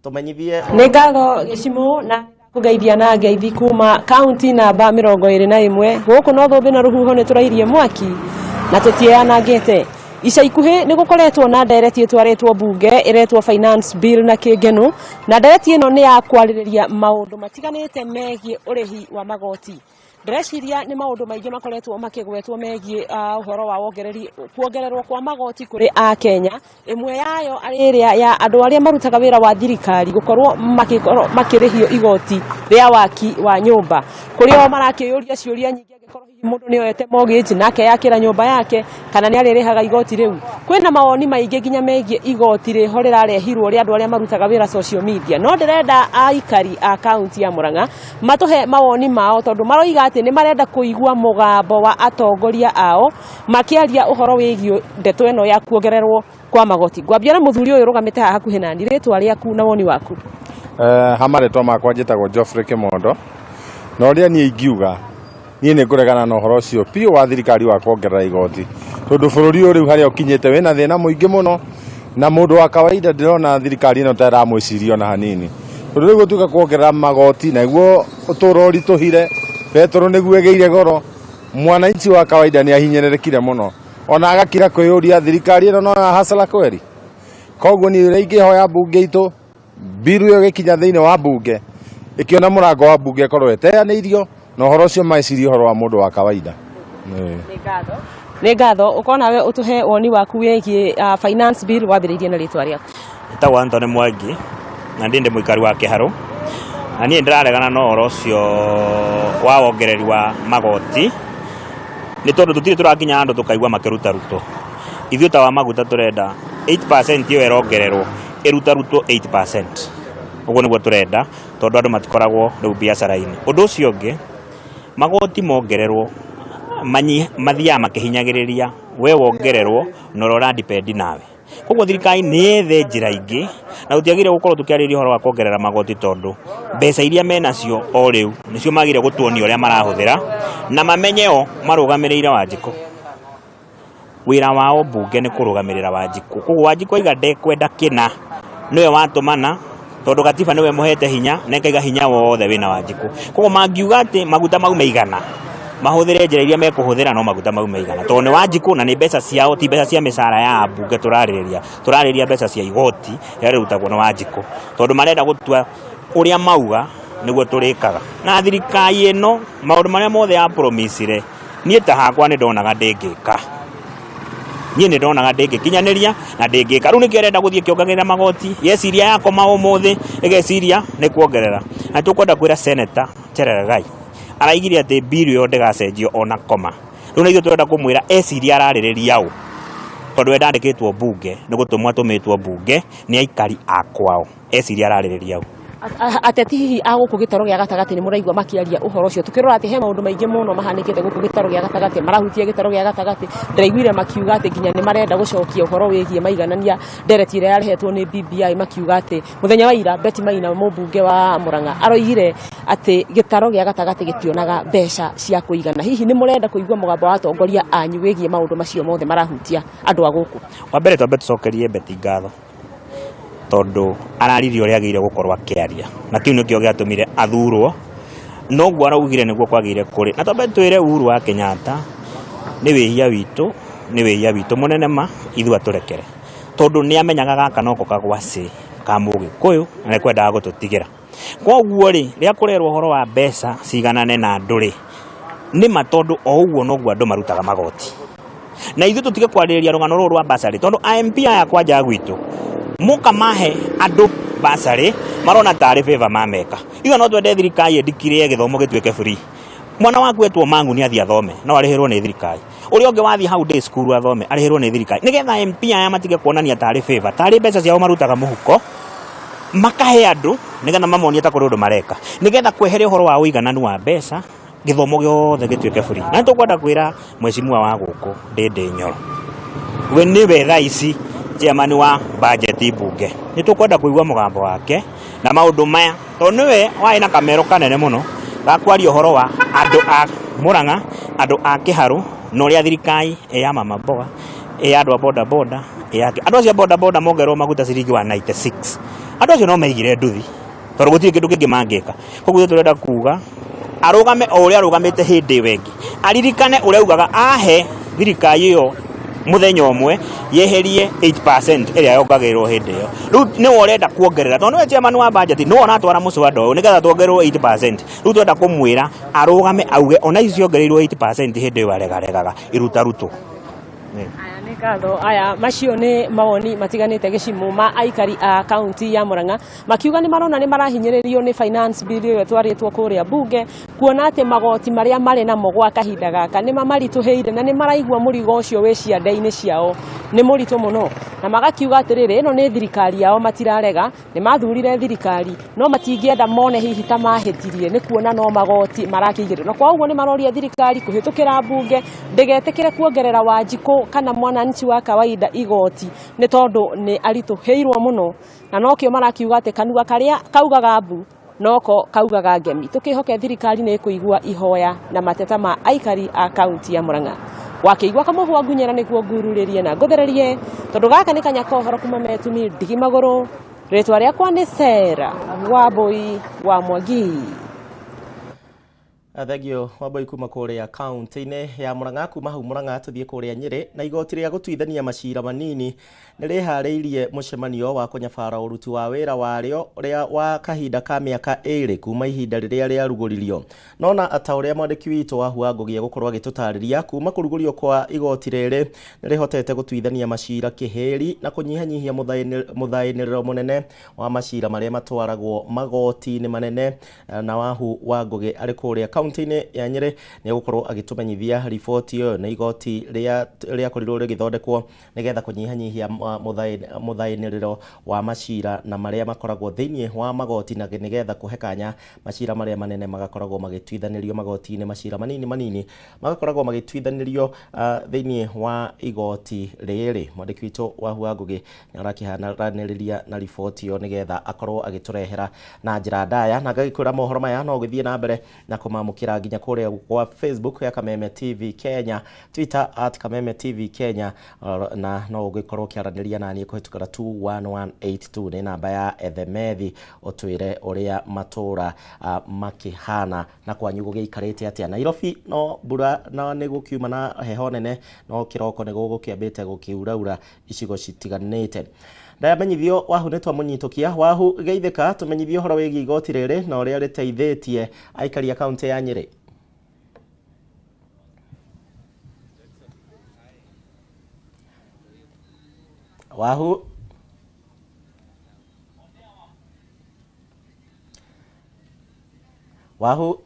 Speaker 2: tũmenyithie.
Speaker 16: Nĩ ngatho Gĩcimũ na kũgeithia na ngeithi kuma kaunti namba 21 gũkũ no thũmbĩ na rũhuho nĩ tũrairie mwaki Na tũtiĩyanangĩte. Ica ikuhĩ nĩ gũkoretwo na ndereti ĩtwarĩtwo mbunge ĩretwo finance bill na kĩngenu, na ndereti ĩno nĩ ya kwarĩrĩria maũndũ matiganĩte megiĩ ũrĩhi wa magoti. Ndĩreciria nĩ maũndũ maingĩ makoretwo makĩgwetwo megiĩ ũhoro wa wongereri kuongererwo kwa magoti kũrĩ Akenya, ĩmwe yayo arĩ ĩrĩa ya andũ arĩa marutaga wĩra wa thirikari gũkorwo magĩkorwo makĩrĩhio igoti rĩa waki wa nyũmba, kũrĩa o marakĩyũria ciũria nyingĩ angĩkorwo hihi mũndũ nĩ oete mortgage na akeyakĩra nyũmba yake kana nĩ arĩrĩhaga igoti rĩu. Kwĩna mawoni maingĩ nginya megiĩ igoti rĩho rĩrarehirwo rĩa andũ arĩa marutaga wĩra social media, no ndĩrenda aikari a kaunti ya Murang'a matũhe mawoni mao tondũ maroiga atĩ nĩ marenda kũigua mũgambo wa atongoria ao makĩaria ũhoro wĩgiĩ ndeto ĩno ya kuongererwo kwa magoti. Ngwambia na mũthuri ũyũ ũrũgamĩte haha hakuhĩ nani, rĩtwa rĩaku na woni waku.
Speaker 17: Ha marĩtwa makwa njĩtagwo Geoffrey Kĩmondo, na ũrĩa niĩ ingiuga, niĩ nĩ ngũregana na ũhoro ũcio biũ wa thirikari wa kuongerera igoti, tondũ bũrũri ũyũ rĩu harĩa ũkinyĩte wĩna thĩna mũingĩ mũno, na mũndũ wa kawaida ndĩrona thirikari ĩno ta ĩramwĩciria ona hanini, tondũ rĩu gũtuĩka kuongerera magoti naguo ũtũũro ũritũhire, betũrũ nĩguo ĩgĩire goro, mwananchi wa kawaida nĩ ahinyĩrĩrĩkire mũno, ona agakira kwĩyũria thirikari ĩno no ya hasara kweri. Koguo niĩ ũrĩa ingĩhoya mbunge itũ, mbiru ĩyo ĩgĩkinya thĩinĩ wa mbunge, ĩkĩona mũrango wa mbunge ĩkorwo ĩteanĩirio, na ũhoro ũcio mecirie ũhoro wa mũndũ wa kawaida.
Speaker 16: Nĩ ngatho ũkorwo nawe ũtũhe woni waku wĩgiĩ finance bill wambĩrĩirie na rĩtwa rĩaku.
Speaker 18: Njĩtagwo Anthony Mwangi na niĩ ndĩ mũikari wa Kĩharũ, na niĩ ndĩraregana na ũhoro ũcio wa wongereri wa magoti, nĩ tondũ tũtirĩ tũrakinya handũ tũkaigua makĩruta rutwo. Ithuĩ ta wa maguta tũrenda 8% ĩyo ĩrongererwo ĩrutarutwo 8%, ũguo nĩguo tũrenda tondũ andũ matikoragwo rĩu biacara-inĩ. Ũndũ ũcio ũngĩ, magoti mongererwo mathiaga makĩhinyagĩrĩria we wongererwo na ũrĩa ũra depend nawe. Koguo thirikari nĩ yethe njĩra ingĩ na tũtiagĩrĩire gũkorwo tũkĩarĩrĩria ũhoro wa kuongerera magoti tondũ mbeca iria menacio o rĩu nĩcio magĩrĩire gũtuonia ũrĩa marahũthĩra na mamenye o marũgamĩrĩire Wanjikũ. Wĩra wao mbunge nĩ kũrũgamĩrĩra Wanjikũ. Koguo Wanjikũ aiga ndekwenda kĩna nĩwe watũmana tondũ gatiba nĩwe ĩmũhete hinya na ĩkaiga hinya wothe wĩna Wanjikũ. Koguo mangiuga atĩ maguta maume igana mahũthĩre njĩra iria mekũhũthĩra no maguta maume igana tondũ nĩ Wanjikũ na nĩ mbeca ciao ti mbeca cia mĩcara ya ambunge tũrarĩrĩria, tũrarĩrĩria mbeca cia igoti rĩrĩa rĩrutagwo nĩ Wanjikũ tondũ marenda gũtua ũrĩa mauga nĩguo tũrĩkaga. Na thirikari ĩno maũndũ marĩa mothe ya promise ire niĩ ta hakwa nĩ ndonaga ndĩngĩka. Niĩ nĩ ndonaga ndĩngĩkinyanĩria na ndĩngĩka. Rĩu nĩkĩo ĩrenda gũthiĩ ĩkĩongagĩrĩra magoti, yeciria yakoma ũmũthĩ ĩgeciria nĩ kuongerera. Na tũkwenda kwĩra Senator Cherargei araigire atĩ bill ĩyo ndĩgacenjio ona koma. Rĩu na ithuĩ tũrenda kũmwĩra eciria ararĩrĩria ũ, tondũ we ndandĩkĩtwo mbunge nĩ gũtũmwo atũmĩtwo mbunge nĩ aikari a kwao. Eciria ararĩrĩria ũ.
Speaker 16: Ateti hihi a gũkũ gĩtarũ gĩa gatagatĩ nĩ mũraigua makĩaria ũhoro ũcio, tũkĩrora atĩ he maũndũ maingĩ mũno mahanĩkĩte gũkũ gĩtarũ gĩa gatagatĩ, marahutia gĩtarũ gĩa gatagatĩ, ndĩraiguire makiuga atĩ nginya nĩ marenda gũcokia ũhoro wĩgiĩ maiganania ndereti ĩrĩa yarehetwo nĩ BBI, makiuga atĩ mũthenya wa ira Betty Maina mũmbunge wa Murang'a aroigire atĩ gĩtarũ gĩa gatagatĩ gĩtionaga mbeca cia kũigana. Hihi nĩ mũrenda kũigua mũgambo wa atongoria anyu wĩgiĩ maũndũ macio mothe marahutia andũ a gũkũ?
Speaker 18: Wa mbere twambe tũcokerie Betty ngatho tondũ araririe ũrĩa agĩrĩire gũkorwo akĩaria na kĩu nĩkĩo gĩatũmire athurwo noguo araugire nĩguo kwagĩrĩire kũrĩ. Na twambe twĩre Uhuru wa Kenyatta nĩ wĩhia witũ, nĩ wĩhia witũ mũnene ma ithuĩ atũrekere tondũ nĩ amenyaga gaka noko kagwacĩ ka mũgĩkũyũ na nĩ kwendaga gũtũtigĩra. Koguo rĩ, rĩrĩa kũrerwo ũhoro wa mbeca ciganane na andũ rĩ, nĩ ma tondũ o ũguo noguo andũ marutaga magoti. Na ithuĩ tũtige kwarĩrĩria rũgano rũrũ rwa bursary tondũ MP aya kwanja gwitũ moka mahe andũ bursary marona tarĩ favor mameka. Ithuĩ no twende thirikari ĩndikirĩe gĩthomo gĩtuĩke free. Mwana waku etwo Mang'u nĩ athiĩ athome no arĩhĩrwo nĩ thirikari. Ũrĩa ũngĩ wathiĩ hau day school athome arĩhĩrwo nĩ thirikari. Nĩgetha MP aya matige kuonania tarĩ favor, tarĩ mbeca ciao marutaga mũhuko makahe andũ nĩgetha mamonie ta kũrĩ ũndũ mareka. Nĩgetha kwehere ũhoro wa ũigananu wa mbeca gĩthomo gĩothe gĩtuĩke free. Na nĩtũkwenda kwĩra mheshimiwa wa gũkũ Ndĩndĩ Nyoro, we nĩwe thaa ici chairman wa budget mbunge. Nĩtũkwenda kũigua mũgambo wake na maũndũ maya tondũ nĩwe warĩ na kamero kanene mũno ga kwaria ũhoro wa andũ a Murang'a, andũ a Kĩharũ na ũrĩa thirikari ĩ ya mama mboga, ĩ ya andũ a boda boda, ĩ ya kĩ. Andũ acio a boda boda mongererwo maguta ciringi 196 andũ acio no meigire nduthi tondũ gũtirĩ kĩndũ kĩngĩ mangĩka. Koguo ithuĩ tũrenda kuga arũgame o ũrĩa arũgamĩte hĩndĩ ĩyo ĩngĩ, aririkane ũrĩa augaga ahe thirikari ĩyo muthenya ũmwe yeherie 8% ĩrĩa yongagĩrĩrwo hĩndĩ ĩyo. Rĩu nĩwe ũrenda kuongerera tondũ nĩwe chairman wa budget, nĩwe ũratwara mũswada ũyũ nĩgetha tuongererwo 8%. Rĩu twenda kũmwĩra arũgame auge ona ici ciongereirwo 8% hĩndĩ ĩyo aregaregaga irutarutwo.
Speaker 16: Aya nĩ ngatho. Aya macio nĩ mawoni matiganĩte gĩcimo ma aikari a kaunti ya Murang'a makiuga nĩ marona nĩ marahinyĩrĩrio nĩ finance bill ĩyo ĩtwarĩtwo kũrĩa bunge, kuona atĩ magoti marĩa marĩ namo gwa kahinda gaka nĩ mamaritũhĩire na nĩ maraigua mũrigo ũcio wĩ ciande-inĩ ciao nĩ mũritũ mũno, na magakiuga atĩrĩrĩ, ĩno nĩ thirikari yao, matirarega, nĩ mathurire thirikari no matingĩenda mone hihi ta mahĩtirie nĩ kuona no magoti marakĩigĩrĩrwo, na kwa ũguo nĩ maroria thirikari kũhĩtũkĩra mbunge ndĩgetĩkĩre kuongerera Wanjikũ kana mwananchi wa kawaida igoti nĩ tondũ nĩ aritũhĩirwo mũno, na nokĩo marakiuga atĩ kanua karĩa kaugaga mbu noko kaugaga ngemi. Tũkĩhoke thirikari nĩ ĩkũigua ihoya na mateta ma aikari a kaunti ya Murang'a. Wakĩigua kamũhwa ngunyĩra nĩguo ngururĩrie na ngũthererie, tondũ gaka nĩ kanya ka ũhoro kuma Metumi ndigi magũrũ. Rĩtwa rĩakwa nĩ Sarah Wambui wa Mwangi.
Speaker 2: Thengio Wambui kuma kũrĩa kaunti-inĩ ya Murang'a. Kuma hau Murang'a tũthiĩ kũrĩa Nyĩrĩ, na igoti rĩa gũtuithania macira manini nĩ rĩharĩirie mũcemanio wa kũnyabara ũruti wa wĩra warĩo ũrĩa wa kahinda ka mĩaka 2 kuma ihinda rĩrĩa rĩarugũririo. Nona ta ũrĩa mwandĩki witũ wa Huwa Ngũgĩ egũkorwo agĩtũtarĩria, kuma kũrugũrio kwa igoti rĩrĩ nĩ rĩhotete gũtuithania macira kĩhĩri na kũnyihanyihia mũthaĩnĩrĩro mũnene wa macira marĩa matwaragwo magoti-inĩ manene. Na Wahu wa Ngũgĩ arĩ kũrĩa kaunti-inĩ ya Nyĩrĩ nĩ egũkorwo agĩtũmenyithia riboti ĩyo na igoti rĩakorirwo rĩgĩthondekwo nĩgetha kũnyihanyihia mũthaĩnĩrĩro wa macira na marĩa makoragwo thĩinĩ wa magoti, na nĩgetha kũhe kanya macira marĩa manene magakoragwo magĩtuithanĩrio magoti-inĩ, macira manini manini magakoragwo magĩtuithanĩrio thĩinĩ wa igoti rĩrĩ. Mwandĩki witũ Wahu wa Ngũgĩ nĩ arakĩharanĩrĩria na riboti ĩyo nĩgetha akorwo agĩtũrehera na njĩra ndaya, na ngagĩkwĩra mohoro maya no ũgĩthiĩ na mbere na kũmamũkĩra nginya kũrĩa kwa Facebook ya Kameme TV Kenya, Twitter at Kameme TV Kenya, na no ũgĩkorwo ũkĩaranĩria naniĩ kũhĩtũkĩra 21182 nĩ namba ya ethemethi, ũtwĩre ũrĩa matũra makĩhana na kwanyu gũgĩikarĩte atĩa. Nairobi no mbura na nĩ gũkiuma na heho nene, no kĩroko nĩ gũgũkĩambĩte gũkiuraura icigo citiganĩte. Ndayamenyithio Wahu nĩ twamũnyitũkia. Wahu geithĩka, tũmenyithie ũhoro wĩgiĩ igoti rĩrĩ na ũrĩa rĩteithĩtie aikari a kaunti ya Nyĩrĩ. Wahu Wahu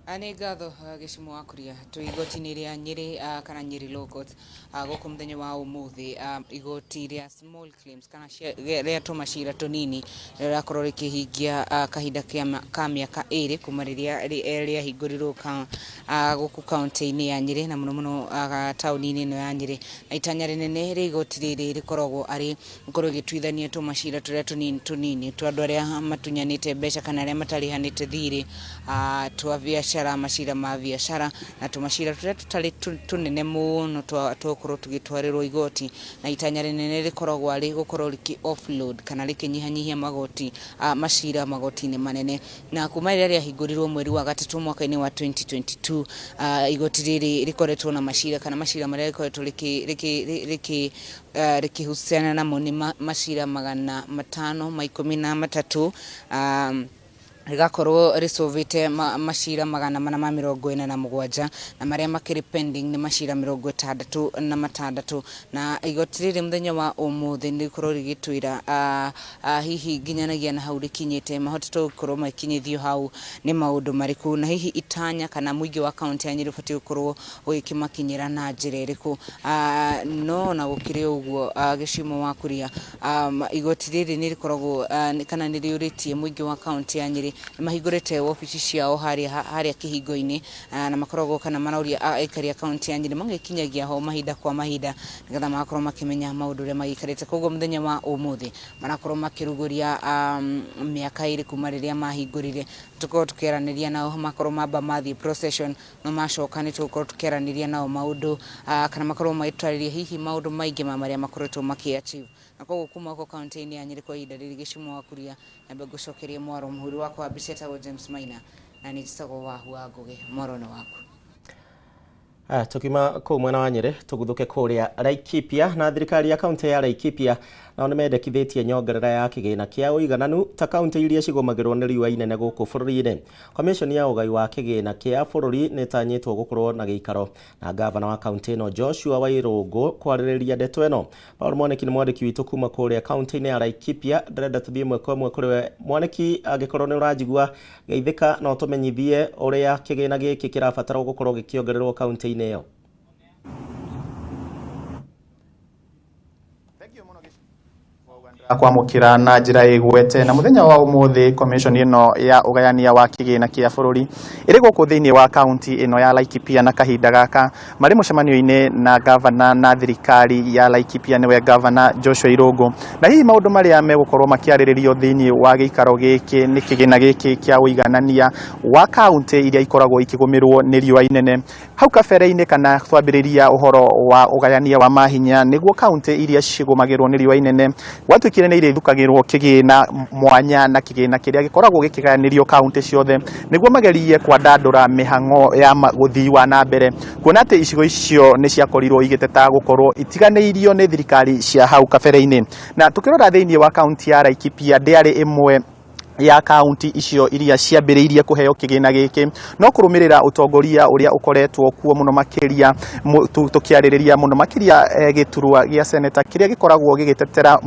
Speaker 19: Nĩ ngatho gĩcimo wa kuria twĩ igoti-inĩ rĩa Nyĩrĩ, kana Nyĩrĩ Law Court, gũkũ mũthenya wa ũmũthĩ, igoti rĩa small claims kana rĩa tũmacira tũnini rĩrakorwo rĩkĩhingia kahinda ka mĩaka 2 kuma rĩrĩa rĩahingũrirwo gũkũ kaunti-inĩ ya Nyĩrĩ na mũno mũno taũni-inĩ ĩno ya Nyĩrĩ. Na itanya rĩnene rĩa igoti rĩrĩ rĩkoragwo arĩ gũkorwo rĩgĩtuithania tũmacira tũrĩa tũnini tũnini twa andũ arĩa matunyanĩte mbeca kana arĩa matarĩhanĩte thirĩ, twa biacara, macira ma biacara na tũmacira tũrĩa tũtarĩ tũnene mũno tũgũkorwo tũgĩtwarĩrwo igoti. Na itanya rĩnene rĩkoragwo arĩ gũkorwo rĩkĩ offload kana rĩkĩnyihanyihia magoti, macira magoti-inĩ manene. Na kuma rĩrĩa rĩahingũrirwo mweri wa gatatũ mwaka-inĩ wa 2022, igoti rĩrĩ rĩkoretwo na macira kana macira marĩa rĩkoretwo rĩkĩhusiana namo nĩ macira 513, rĩgakorwo rĩcũvĩte macira 447, na marĩa makĩrĩ pending nĩ macira 66. Na igoti rĩrĩ mũthenya wa ũmũthĩ nĩ rĩkorwo rĩgĩtwĩra hihi nginyanagia na hau rĩkinyĩte, mahotete gũkorwo makinyithio hau nĩ maũndũ marĩkũ, na hihi itanya kana mũingĩ wa kaunti ya Nyĩrĩ ũbatiĩ gũkorwo ũgĩkĩmakinyĩra na njĩra ĩrĩkũ. No ona gũkĩrĩ ũguo, gĩcimo wa kuria, igoti rĩrĩ nĩ rĩkoragwo kana nĩ rĩũrĩtie mũingĩ wa kaunti ya Nyĩrĩ, nĩ mahingũrĩte wabici ciao harĩa kĩhingo-inĩ, na makoragwo kana maroria aikari a kaunti ya Nyĩrĩ magĩkinyagia ho mahinda kwa mahinda nĩgetha magakorwo makĩmenya maũndũ ũrĩa magĩikarĩte. Koguo mũthenya wa ũmũthĩ marakorwo makĩrugũria mĩaka 2 kuma rĩrĩa mahingũrire. Tũkorwo tũkĩaranĩria nao, makorwo mamba mathiĩ procession, no macoka nĩ tũgũkorwo tũkĩaranĩria nao maũndũ, kana makorwo magĩtũtarĩria hihi maũndũ maingĩ ma marĩa makoretwo makĩ achieve. Na koguo kuma gũkũ kaunti-inĩ ya Nyĩrĩ kwa ihinda rĩrĩ gĩcimo wa kuria, nyambe ngũcokerie mwaro. Mũhũri wakwa wa mbica etagwo James Maina, na nĩ njĩtagwo Wahu wa Ngũgĩ. Mwaro nĩ waku.
Speaker 2: Aya, tukiuma kuu mwena wa Nyeri tuguthuke kuria Laikipia na thirikari ya kaunti ya Laikipia nao nimendekithĩtie nyongerera ya kĩgĩna kĩa ũigananu ta kaunti iria cigũmagĩrwo nĩ riũa inene gũkũ bũrũri-inĩ. Commission ya ũgai wa kĩgĩna kĩa bũrũri nĩ ĩtanyĩtwo gũkorwo na gĩikaro na gavana wa kaunti ĩno Joshua Wairũngũ kwarĩrĩria ndeto ĩno. Paul Mwaniki nĩ mwandĩki witũ kuma kũrĩa kaunti-inĩ ya Laikipia. Ndĩrenda tũthiĩ ĩmwe kwa ĩmwe kũrĩ we Mwaniki, angĩkorwo nĩ ũranjigua geithĩka na ũtũmenyithie ũrĩa kĩgĩna gĩkĩ kĩrabatarwo gũkorwo gĩkĩongererwo kaunti-inĩ ĩyo.
Speaker 20: Kwamũkĩra na njĩra ĩgwete na mũthenya wa ũmũthĩ commission ĩno ya ũgayania wa kĩgĩna kĩa bũrũri ĩrĩ gũkũ thĩinĩ wa kaunti ĩno ya Laikipia na kahinda gaka marĩ mũcemanio-inĩ na gavana na thirikari ya Laikipia nĩwe gavana Joshua Irũngũ. Na hihi maũndũ marĩa megũkorwo makĩarĩrĩrio thĩinĩ wa gĩikaro gĩkĩ nĩ kĩgĩna gĩkĩ kĩa ũiganania wa kaunti iria ikoragwo ikĩgũmĩrwo nĩ riũa inene. Hau kabere-inĩ kana twambĩrĩria ũhoro wa ũgayania wa mahinya nĩguo kaunti iria cigũmagĩrwo nĩ riũa inene gwatuĩkire nĩ irĩthukagĩrwo kĩgĩna mwanya na kĩgĩna kĩrĩa gĩkoragwo gĩkĩgayanĩrio kaunti ciothe nĩguo magerie kwandandũra mĩhang'o ya ũthii wa na mbere, kuona atĩ icigo icio nĩ ciakorirwo igĩteta gũkorwo itiganĩirio nĩ thirikari cia hau kabere-inĩ. Na tũkĩrora thĩinĩ wa kaunti ya Laikipia ndĩarĩ ĩmwe ya kaunti icio iria ciambĩrĩirie kũheo kĩgĩna gĩkĩ, no kũrũmĩrĩra ũtongoria ũrĩa ũkoretwo kuo mũno makĩria tũkĩarĩrĩria mũno makĩria gĩturwa gĩa seneta kĩrĩa gĩkoragwo gĩgĩtetera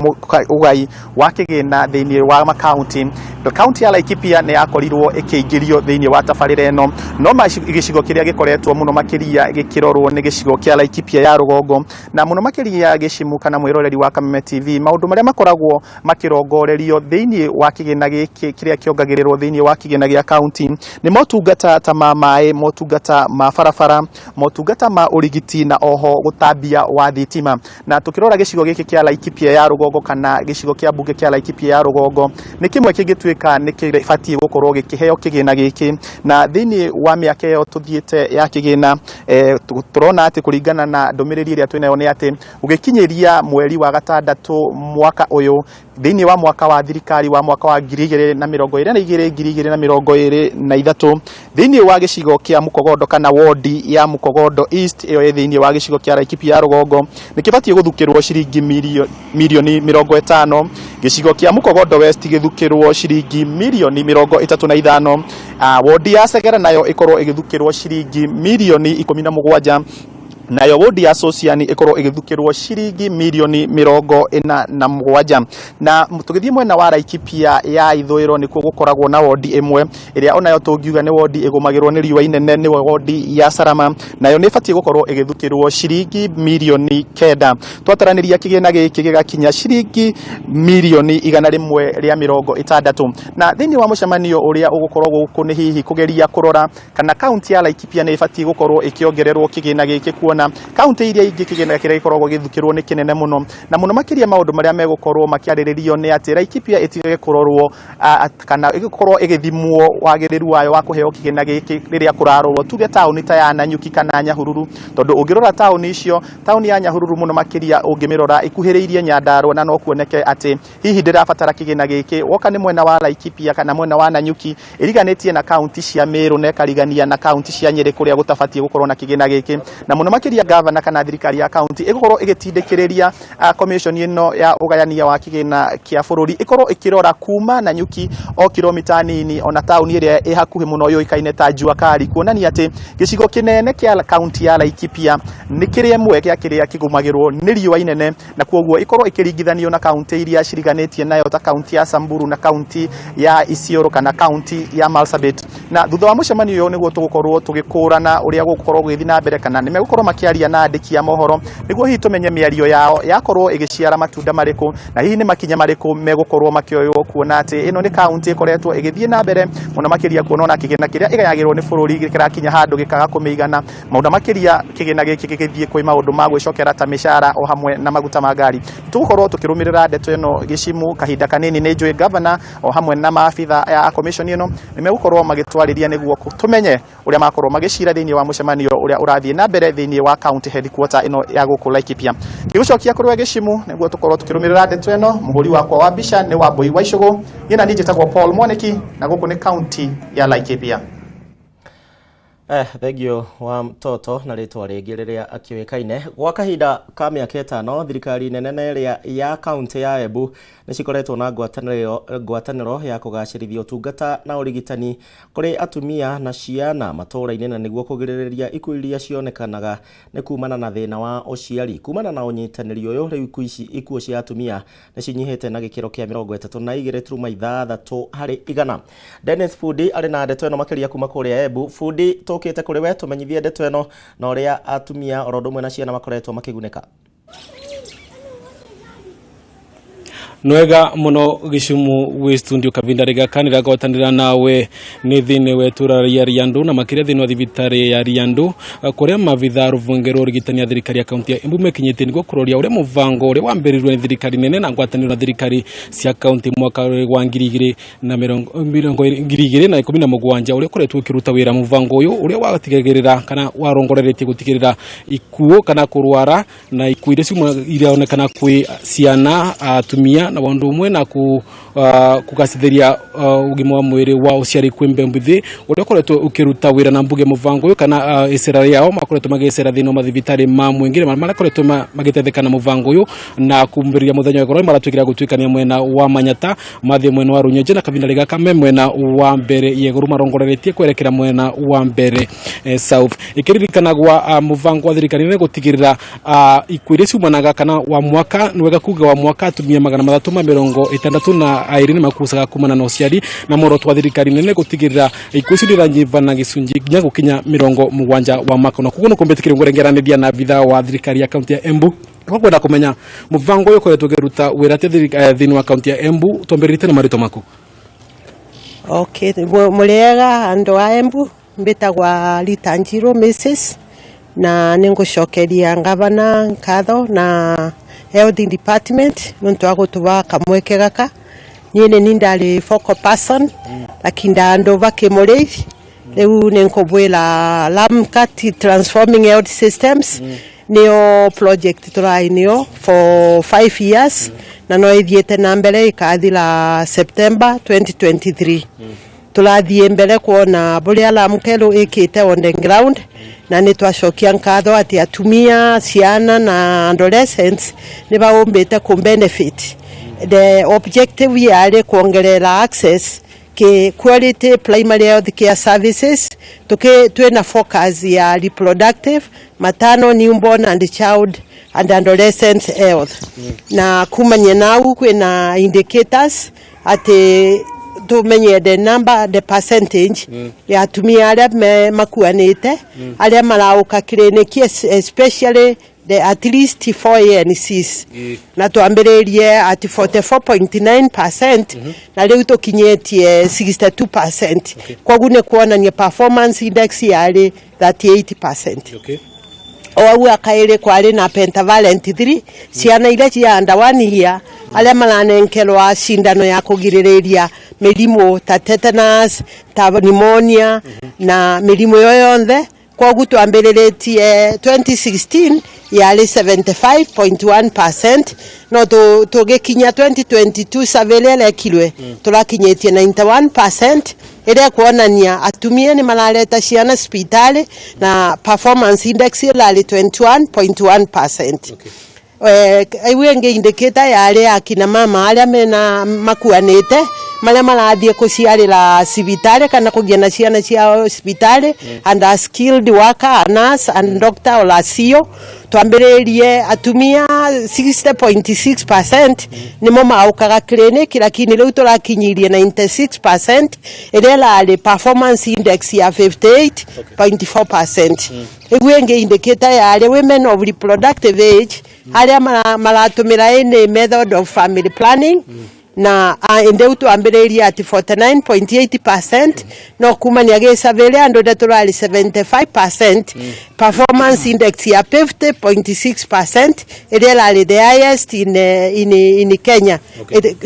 Speaker 20: ũgai wa kĩgĩna thĩinĩ wa makaunti. Kaunti ya Laikipia nĩ yakorirwo ĩkĩingĩrio thĩinĩ wa tabarĩra ĩno, no gĩcigo kĩrĩa gĩkoretwo mũno makĩria gĩkĩrorwo nĩ gĩcigo kĩa Laikipia ya rũgongo na mũno makĩria gĩcimu kana mwĩroreri wa Kameme TV, maũndũ marĩa makoragwo makĩrongorerio thĩinĩ wa kĩgĩna gĩkĩ kĩrĩa kĩongagĩrĩrwo thĩinĩ wa kĩgĩna gĩa kaunti nĩ motungata ta ma maĩ, motungata ma barabara, motungata ma ũrigiti na oho gũtambia wa thitima. Na tũkĩrora gĩcigo gĩkĩ kĩa Laikipia ya rũgongo kana gĩcigo kĩa mbunge kĩa Laikipia ya rũgongo nĩ kĩmwe kĩngĩtuĩka nĩ kĩbatiĩ gũkorwo gĩkĩheo kĩgĩna gĩkĩ. Na thĩinĩ wa mĩaka ĩyo tũthiĩte ya kĩgĩna tũrona atĩ kũringana na ndũmĩrĩri ĩrĩa twĩnayo nĩ atĩ gũgĩkinyĩria mweri wa gatandatũ mwaka ũyũ thĩinĩ wa mwaka wa thirikari wa mwaka wa 2022 2023 thĩinĩ wa gĩcigo kĩa Mukogondo kana wodi ya Mukogondo East ĩyo ĩ thĩinĩ wa gĩcigo kĩa Laikipia ya rũgongo nĩ kĩbatiĩ gũthukĩrwo ciringi mirioni 50, gĩcigo kĩa Mukogondo West gĩthukĩrwo ciringi mirioni 35, wodi ya Segera nayo ĩkorwo ĩgĩthukĩrwo ciringi mirioni 17, nayo wodi ya Sosiani ĩkorwo ĩgĩthukĩrwo ciringi mirioni 47. Na tũgĩthiĩ mwena wa Laikipia ya ithũĩro nĩkuo gũkoragwo na wodi ĩmwe ĩrĩa onayo tũngiuga nĩ wodi ĩgũmagĩrwo nĩ riũa inene, nĩwe wodi ya Salama, nayo nĩ ĩbatiĩ gũkorwo ĩgĩthukĩrwo ciringi mirioni 9. Twataranĩria kĩgĩna gĩkĩ gĩgakinya ciringi mirioni 160. Na thĩinĩ wa mũcemanio ũrĩa ũgũkorwo gũkũ nĩ hihi kũgeria kũrora kana kaunti ya Laikipia nĩ ĩbatiĩ gũkorwo ĩkĩongererwo kĩgĩna gĩkĩ, kuona kaunti iria ingĩ kĩgĩna kĩrĩa gĩkoragwo gĩthukĩrwo nĩ kĩnene mũno. Na mũno makĩria maũndũ marĩa megũkorwo makĩarĩrĩrio nĩ atĩ Laikipia ĩtigage kũrorwo kana ĩgĩkorwo ĩgĩthimwo wagĩrĩru wayo wa kũheo kĩgĩna gĩkĩ rĩrĩa kũrarorwo tuge taũni ta ya Nanyuki kana Nyahururu, tondũ ũngĩrora taũni icio, taũni ya Nyahururu mũno makĩria ũngĩmĩrora ĩkuhĩrĩirie Nyandarua na no kuoneke atĩ hihi ndĩrabatara kĩgĩna gĩkĩ. Woka nĩ mwena wa Laikipia kana mwena wa Nanyuki ĩriganĩtie na kaunti cia Meru na ĩkarigania na kaunti cia Nyeri kũrĩa gũtabatiĩ gũkorwo na kĩgĩna gĩkĩ. Na mũno makĩria gavana kana thirikari ya kaunti ĩgũkorwo ĩgĩtindĩkĩrĩria commission ĩno ya ũgayania wa kĩgĩna kĩa bũrũri ĩkorwo ĩkĩrora kuma Nanyuki o kilomita nini ona taũni ĩrĩa ĩ hakuhĩ mũno yũĩkaine ta Jua Kali, kuonania atĩ gĩcigo kĩnene kĩa kaunti ya Laikipia nĩ kĩrĩa ĩmwe gĩa kĩrĩa kĩgũmagĩrwo nĩ riũa inene, na kwoguo ĩkorwo ĩkĩringithanio na kaunti iria ciriganĩtie nayo ta kaunti ya Samburu na kaunti ya Isiolo kana kaunti ya Marsabit. Na thutha wa mũcemanio ũyũ nĩguo tũgũkorwo tũgĩkũrana ũrĩa gũgũkorwo gũgĩthiĩ na mbere, kana nĩ megũkorwo makĩaria na andĩki a mohoro nĩguo hihi tũmenye mĩario yao yakorwo ĩgĩciara matunda marĩkũ na hihi nĩ makinya marĩkũ megũkorwo makĩoywo, kuona atĩ ĩno nĩ kaunti ĩkoretwo ĩgĩthiĩ na mbere mũno makĩria kuona ona kĩgĩna kĩrĩa ĩgayagĩrwo nĩ bũrũri kĩrakinya handũ gĩkaga kũmĩigana maũndũ makĩria kĩgĩna gĩkĩ gĩgĩthiĩ kwĩ maũndũ ma gwĩcokera ta mĩcara o hamwe na maguta ma ngari. Tũgũkorwo tũkĩrũmĩrĩra ndeto ĩno gĩcimu kahinda kanini. Nĩ njũĩ gavana o hamwe na maabitha ya commission ĩno nĩ megũkorwo magĩtwarĩria nĩguo tũmenye ũrĩa makorwo magĩcira thĩinĩ wa mũcemanio ũrĩa ũrathiĩ na mbere thĩinĩ wa county headquarter ĩno ya gũkũ Laikipia. Ngĩgũcokia kũrĩ we gĩcimu nĩguo tũkorwo tũkĩrũmĩrĩra ndeto ĩno. Mũhũri wakwa wa mbica nĩ Wambui wa Icũgũ, niĩ na niĩ njĩtagwo Paul Mwaniki na gũkũ nĩ county ya Laikipia.
Speaker 2: Thengio wa mtoto na rĩtwa rĩngĩ rĩrĩa akĩũĩkaine. Gwa kahinda ka mĩaka 5 thirikari nene na ĩrĩa ya kaunti ya Embu nĩ cikoretwo na ngwatanĩro ya kũgacĩrithia ũtungata na ũrigitani kũrĩ atumia na ciana matũũra-inĩ na nĩguo kũgirĩrĩria ikuũ iria cionekanaga nĩ kumana na thĩna wa ũciari. Kumana na ũnyitanĩri ũyũ rĩu ikuũ cia atumia nĩ cinyihĩte na gĩkĩro kĩa 32.6 harĩ igana. Dennis Fundi arĩ na ndeto ĩno makĩria kuma kũrĩa Embu. Fundi, tũkĩte kũrĩ we tũmenyithie ndeto ĩno na ũrĩa atumia oro ũndũ ũmwe na ciana makoretwo makĩgunĩka.
Speaker 4: Nwega muno Gicumu wi studio kavinda rigaka niragwatanira nawe ni thiini wa itura ria Riandu na makiria thiini wa thibitari ya Riandu kuria mavitha ruvunge rwa urigitani ya thirikari ya kaunti ya Embu mekinyitie niguo kuroria uria muvango uria wambiriirwe ni thirikari nene na ngwataniro na thirikari cia kaunti mwaka wa 2017 uria ukoretwo ukiruta wira. Muvango uyu uria watigagirira kana warongoreretie gutigirira ikuo kana kurwara na ikuo iria ciuma iraonekana kwi ciana atumia na wandu umwe na kugacithiria ugima wa mwiri wa uciari kwi mbembuthi uria ukoretwo ukiruta wira na mbuge muvango uyu kana icera riao makoretwo magicera thiini wa mathibitari ma mwingi na marakoretwo magitetheka na muvango uyu na kumbiriria muthenya wa igoro maratuikira gutuikania mwena wa Manyata mathie mwena wa Runyenje na kavinda rigaka me mwena wa mbere yeguru marongoreretie kwerekera mwena wa mbere south. Ikiririkanagwa muvango wa thirikari nene gutigirira ikuo iria ciumanaga kana wa mwaka ni wega kuga wa mwaka atumia 362 nĩ makucaga kumana na ũciari na muoroto wa thirikari nene gutigirira ikuo icio nĩiranyiva na gĩcunjĩ nginya gũkinya 70 wa mwaka. Na koguo nĩkũmbĩtĩkĩrio ngũrengeranĩria na abithaa wa thirikari ya kaunti ya Embu kwa kwenda kũmenya mũbango ũyũ ũkoretwo ũkĩruta wĩra atĩa thĩinĩ wa kaunti ya Embu. Twambĩrĩrie na marĩtwa maku.
Speaker 21: Okay, mũrĩega andũ a Embu, mbĩtagwa Rita Njirũ Mrs na nĩngũcokeria ngavana nkatho na health department nĩũndũ wa gũtũba kamweke gaka. Niĩ nĩ ni ndarĩ focal person lakini andu bakĩmũrĩithi rĩu nĩnkũbwĩra LAMCAT Transforming Health Systems nĩyo project tũrai nĩyo for 5 years na no ĩthiĩte na mbere ĩkathira September 2023. Tũrathiĩ mbere kuona bũrĩa LAMCAT ĩkĩte on the ground na nĩ twacokia nkatho atĩ atumia ciana na adolescents nĩ baũmbĩte kũ benefit. The objective yarĩ kuongerera access ke quality primary health care services tuke twina focus ya reproductive, maternal, newborn and child and adolescent health. Na kumanya nau kwina indicators ati tumenye the number, the percentage ya atumia aria makuanite aria marauka kiriniki, especially the at least 4 ANCs, na twambĩrĩrie at 44.9% na rĩu tũkinyĩtie 62%. Koguo nĩ kuonania performance index yarĩ 38%. O au akaĩrĩ kwarĩ na pentavalent 3 ciana iria cia under 1 year arĩa maranenkerwa cindano ya kũgirĩrĩria mĩrimũ ta tetanus, ta pneumonia na mĩrimũ ĩyo yonthe. Koguo twambĩrĩrĩtie 2016 yarĩ 75.1% no tũgĩkinya 2022 survey ĩrĩa ĩrekirwe tũrakinyĩtie 91% ĩrĩa kuonania atumia nĩ marareta ciana cibitarĩ na performance index ĩrarĩ 21.1%. Iu ĩngĩ indicator yarĩ akina mama arĩa mena makuanĩte marĩa marathiĩ kũciarĩra cibitarĩ kana kũgĩa na ciana ciao cibitarĩ and a skilled worker, a nurse and doctor or a CEO. Twambĩrĩrie atumia 60.6% nĩmo maũkaga clinic lakini rĩu tũrakinyirie 96% ĩrĩa ĩrarĩ performance index ya 58.4%. Ĩguo ĩngĩ indicator yarĩ women of reproductive age arĩa maratũmĩra any method of family planning na ndĩu twambĩrĩirie at 49.8% no kumania gĩ survey ĩrĩa andũ nde tũrarĩ 75%, performance index ya 50.6% ĩrĩa ĩrarĩ the highest in Kenya.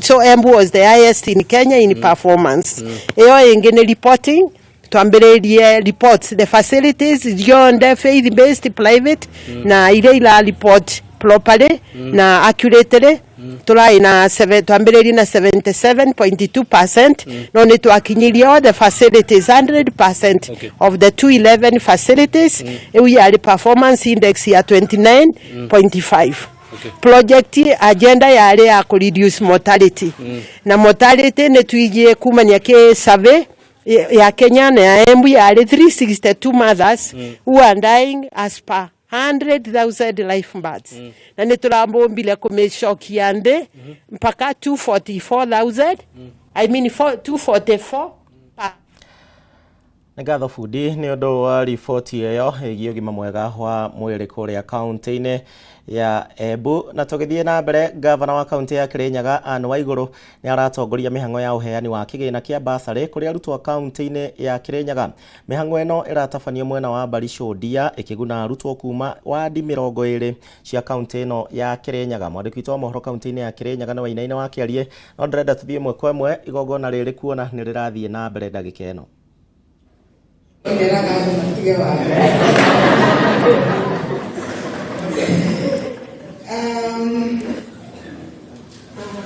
Speaker 21: So Embu was the highest in Kenya in performance. Ĩyo ĩngĩ nĩ reporting. Twambĩrĩirie reports the facilities yonthe, faith based, private, na iria ira report properly na accurately. Turai na twambĩrĩirie na 77.2%, no nĩ twakinyirie all the facilities 100% of the 211 facilities. Ĩu yarĩ performance index ya 29.5. Project agenda yarĩ ya kũ reduce mortality, na mortality nĩ tuigie kumania kĩ survey ya Kenya na ya Embu yarĩ 362 mothers who are dying as per 100,000 live births, na nĩ tũrambombile kũmĩcokia nthĩ mpaka 244,000, I mean 244 per.
Speaker 2: Nĩ ngatho bundi nĩ ũndũ wa riboti ĩyo ĩgiĩ ũgima mwega wa mwĩrĩ kũrĩa kaunti-inĩ ya Embu. Na tũgĩthiĩ na mbere, gavana wa kaunti ya Kirinyaga Anne Waigũrũ nĩ aratongoria mĩhang'o ya ũheani wa kĩgĩna kĩa basarĩ kũrĩ arutwo kaunti-inĩ ya Kirinyaga. Mĩhang'o ĩno ĩratabanio mwena wa Barishodia ĩkĩguna arutwo kuma wadi 20 cia kaunti ĩno ya Kirinyaga. Mwandĩki witũ wa mohoro kaunti-inĩ ya Kirinyaga nĩ Wainaina wa Kĩarie, no ndĩrenda tũthiĩ ĩmwe kwa ĩmwe igongona rĩrĩ kuona nĩ rĩrathiĩ na mbere ndagĩka ĩno.
Speaker 1: Meraga andũ matige watho.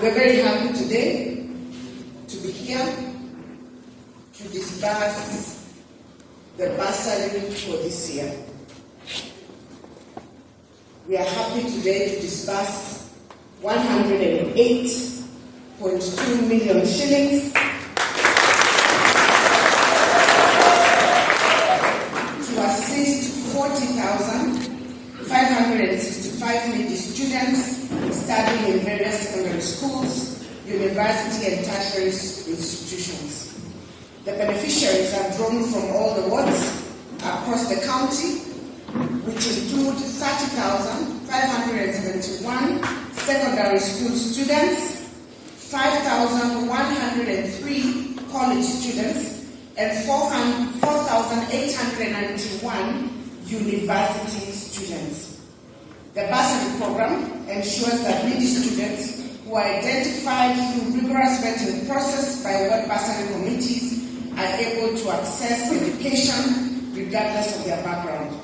Speaker 1: We're very happy today to be here to disburse the bursary for this year. We are happy today to disburse 108.2 million shillings to assist 40,565 needy students studying in various secondary schools, university and tertiary institutions. The beneficiaries are drawn from all the wards across the county, which include 30,571 secondary school students, 5,103 college students, and 4,891 university students. The bursary program ensures that needy students who are identified through rigorous vetting process by ward bursary committees are able to access education regardless of their background.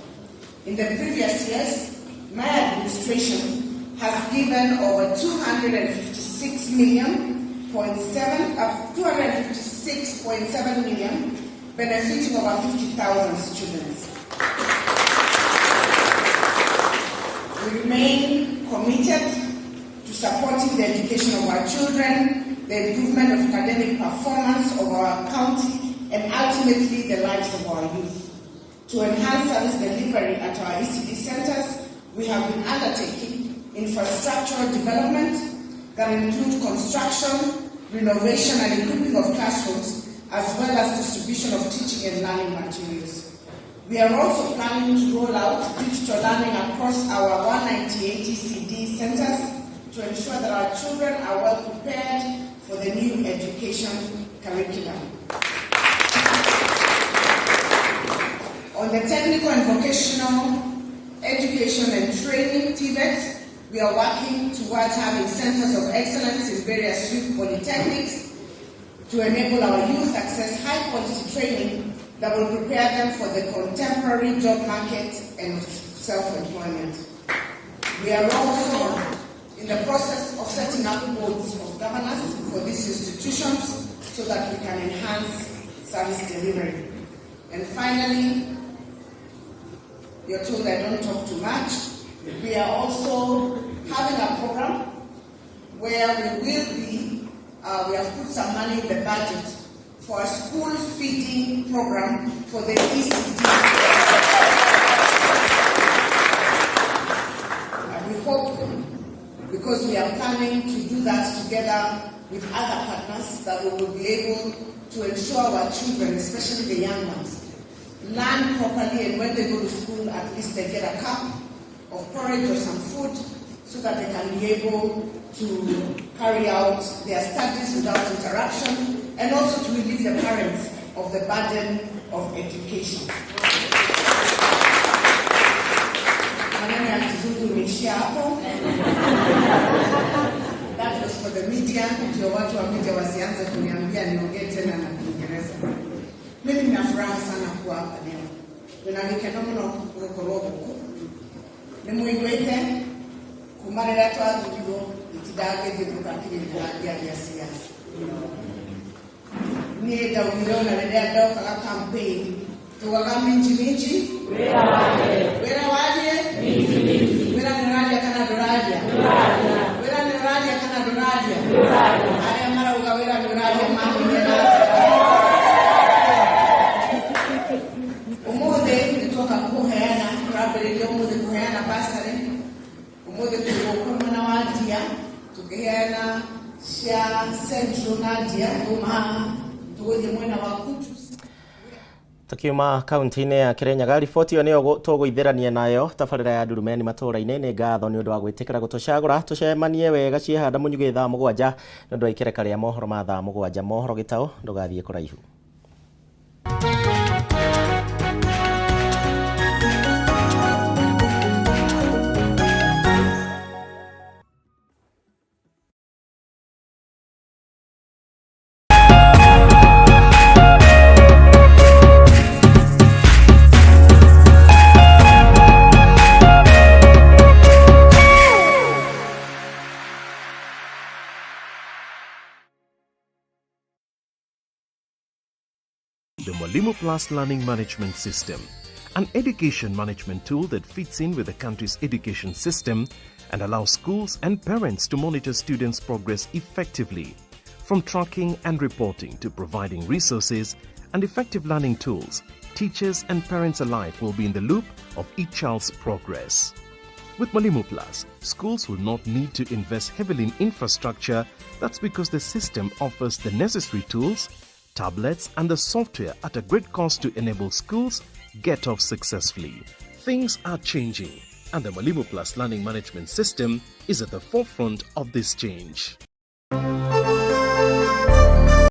Speaker 1: In the previous years, my administration has given over 256 million point seven, 256.7 million, benefiting over 50,000 students. We remain committed to supporting the education of our children, the improvement of academic performance of our county, and ultimately the lives of our youth. To enhance service delivery at our ECD centers, we have been undertaking infrastructural development that include construction, renovation, and equipping of classrooms, as well as distribution of teaching and learning materials. We are also planning to roll out digital learning across our 198 ECD centers to ensure that our children are well prepared for the new education curriculum. On the technical and vocational education and training, TVET, we are working towards having centers of excellence in various youth polytechnics to enable our youth access high quality training that will prepare them for the contemporary job market and self-employment. We are also in the process of setting up boards of governors for these institutions so that we can enhance service delivery. And finally, you're told I don't talk too much. We are also having a program where we have put some money in the budget for a school feeding program for the ECD. And we hope, because we are planning to do that together with other partners, that we will be able to ensure our children, especially the young ones, learn properly, and when they go to school, at least they get a cup of porridge or some food so that they can be able to carry out their studies without interruption, and also to relieve the parents of the burden of education. Maneno ya kizungu imeishia hapo. That was for the media, ndio watu wa media wasianze kuniambia niongee tena na Kiingereza. Mimi nina furaha sana kuwa hapa leo. Nina gĩkeno mũno gũkorwo gũkũ. Nĩ mũiguĩte Kuma rĩrĩa twathurirwo gĩtindaga gĩthiũrũrũka Kĩrĩnyaga ngĩaria siasa. Niĩ ndaugire ona rĩrĩa ndokaga campaign tugaga minji minji
Speaker 3: Wĩra warie.
Speaker 1: Wĩra warie
Speaker 3: Minji minji.
Speaker 1: Wĩra nĩ ũraria kana ndũraria? Wĩra nĩ ũraria kana ndũraria? Arĩa marauga wĩra nĩ ũraria mahinya na ũmũthĩ nĩ tuoka kũheana, tũrambĩrĩria ũmũthĩ kũheana bursary. Ũmũthĩ twĩ gũkũ mwena wa Ndia tũkĩheana cia Central na Ndia, tuma haha tũgũthiĩ mwena wa Kutus.
Speaker 2: Tukiuma kaunti-inĩ ya Kirinyaga, riboti ĩyo nĩyo tũgũithĩrania nayo tabarĩra ya Ndurumeni matũũra-inĩ. Nĩ ngatho nĩ ũndũ wa gwĩtĩkĩra gũtũcagũra tũcemanie wega ciĩhanda mũnyugĩ thaa 7 nĩ ũndũ wa ikereka rĩa mohoro ma thaa 7. Mohoro gĩtaũ, ndũgathiĩ kũraihu.
Speaker 22: The Mwalimu Plus Learning Management System, an education management tool that fits in with the country's education system and allows schools and parents to monitor students' progress effectively. From tracking and reporting to providing resources and effective learning tools, teachers and parents alike will be in the loop of each child's progress. With Mwalimu Plus, schools will not need to invest heavily in infrastructure. That's because the system offers the necessary tools, tablets, and the software at a great cost to enable schools get off successfully. Things are changing, and the Mwalimu Plus Learning Management System is at the forefront of this change.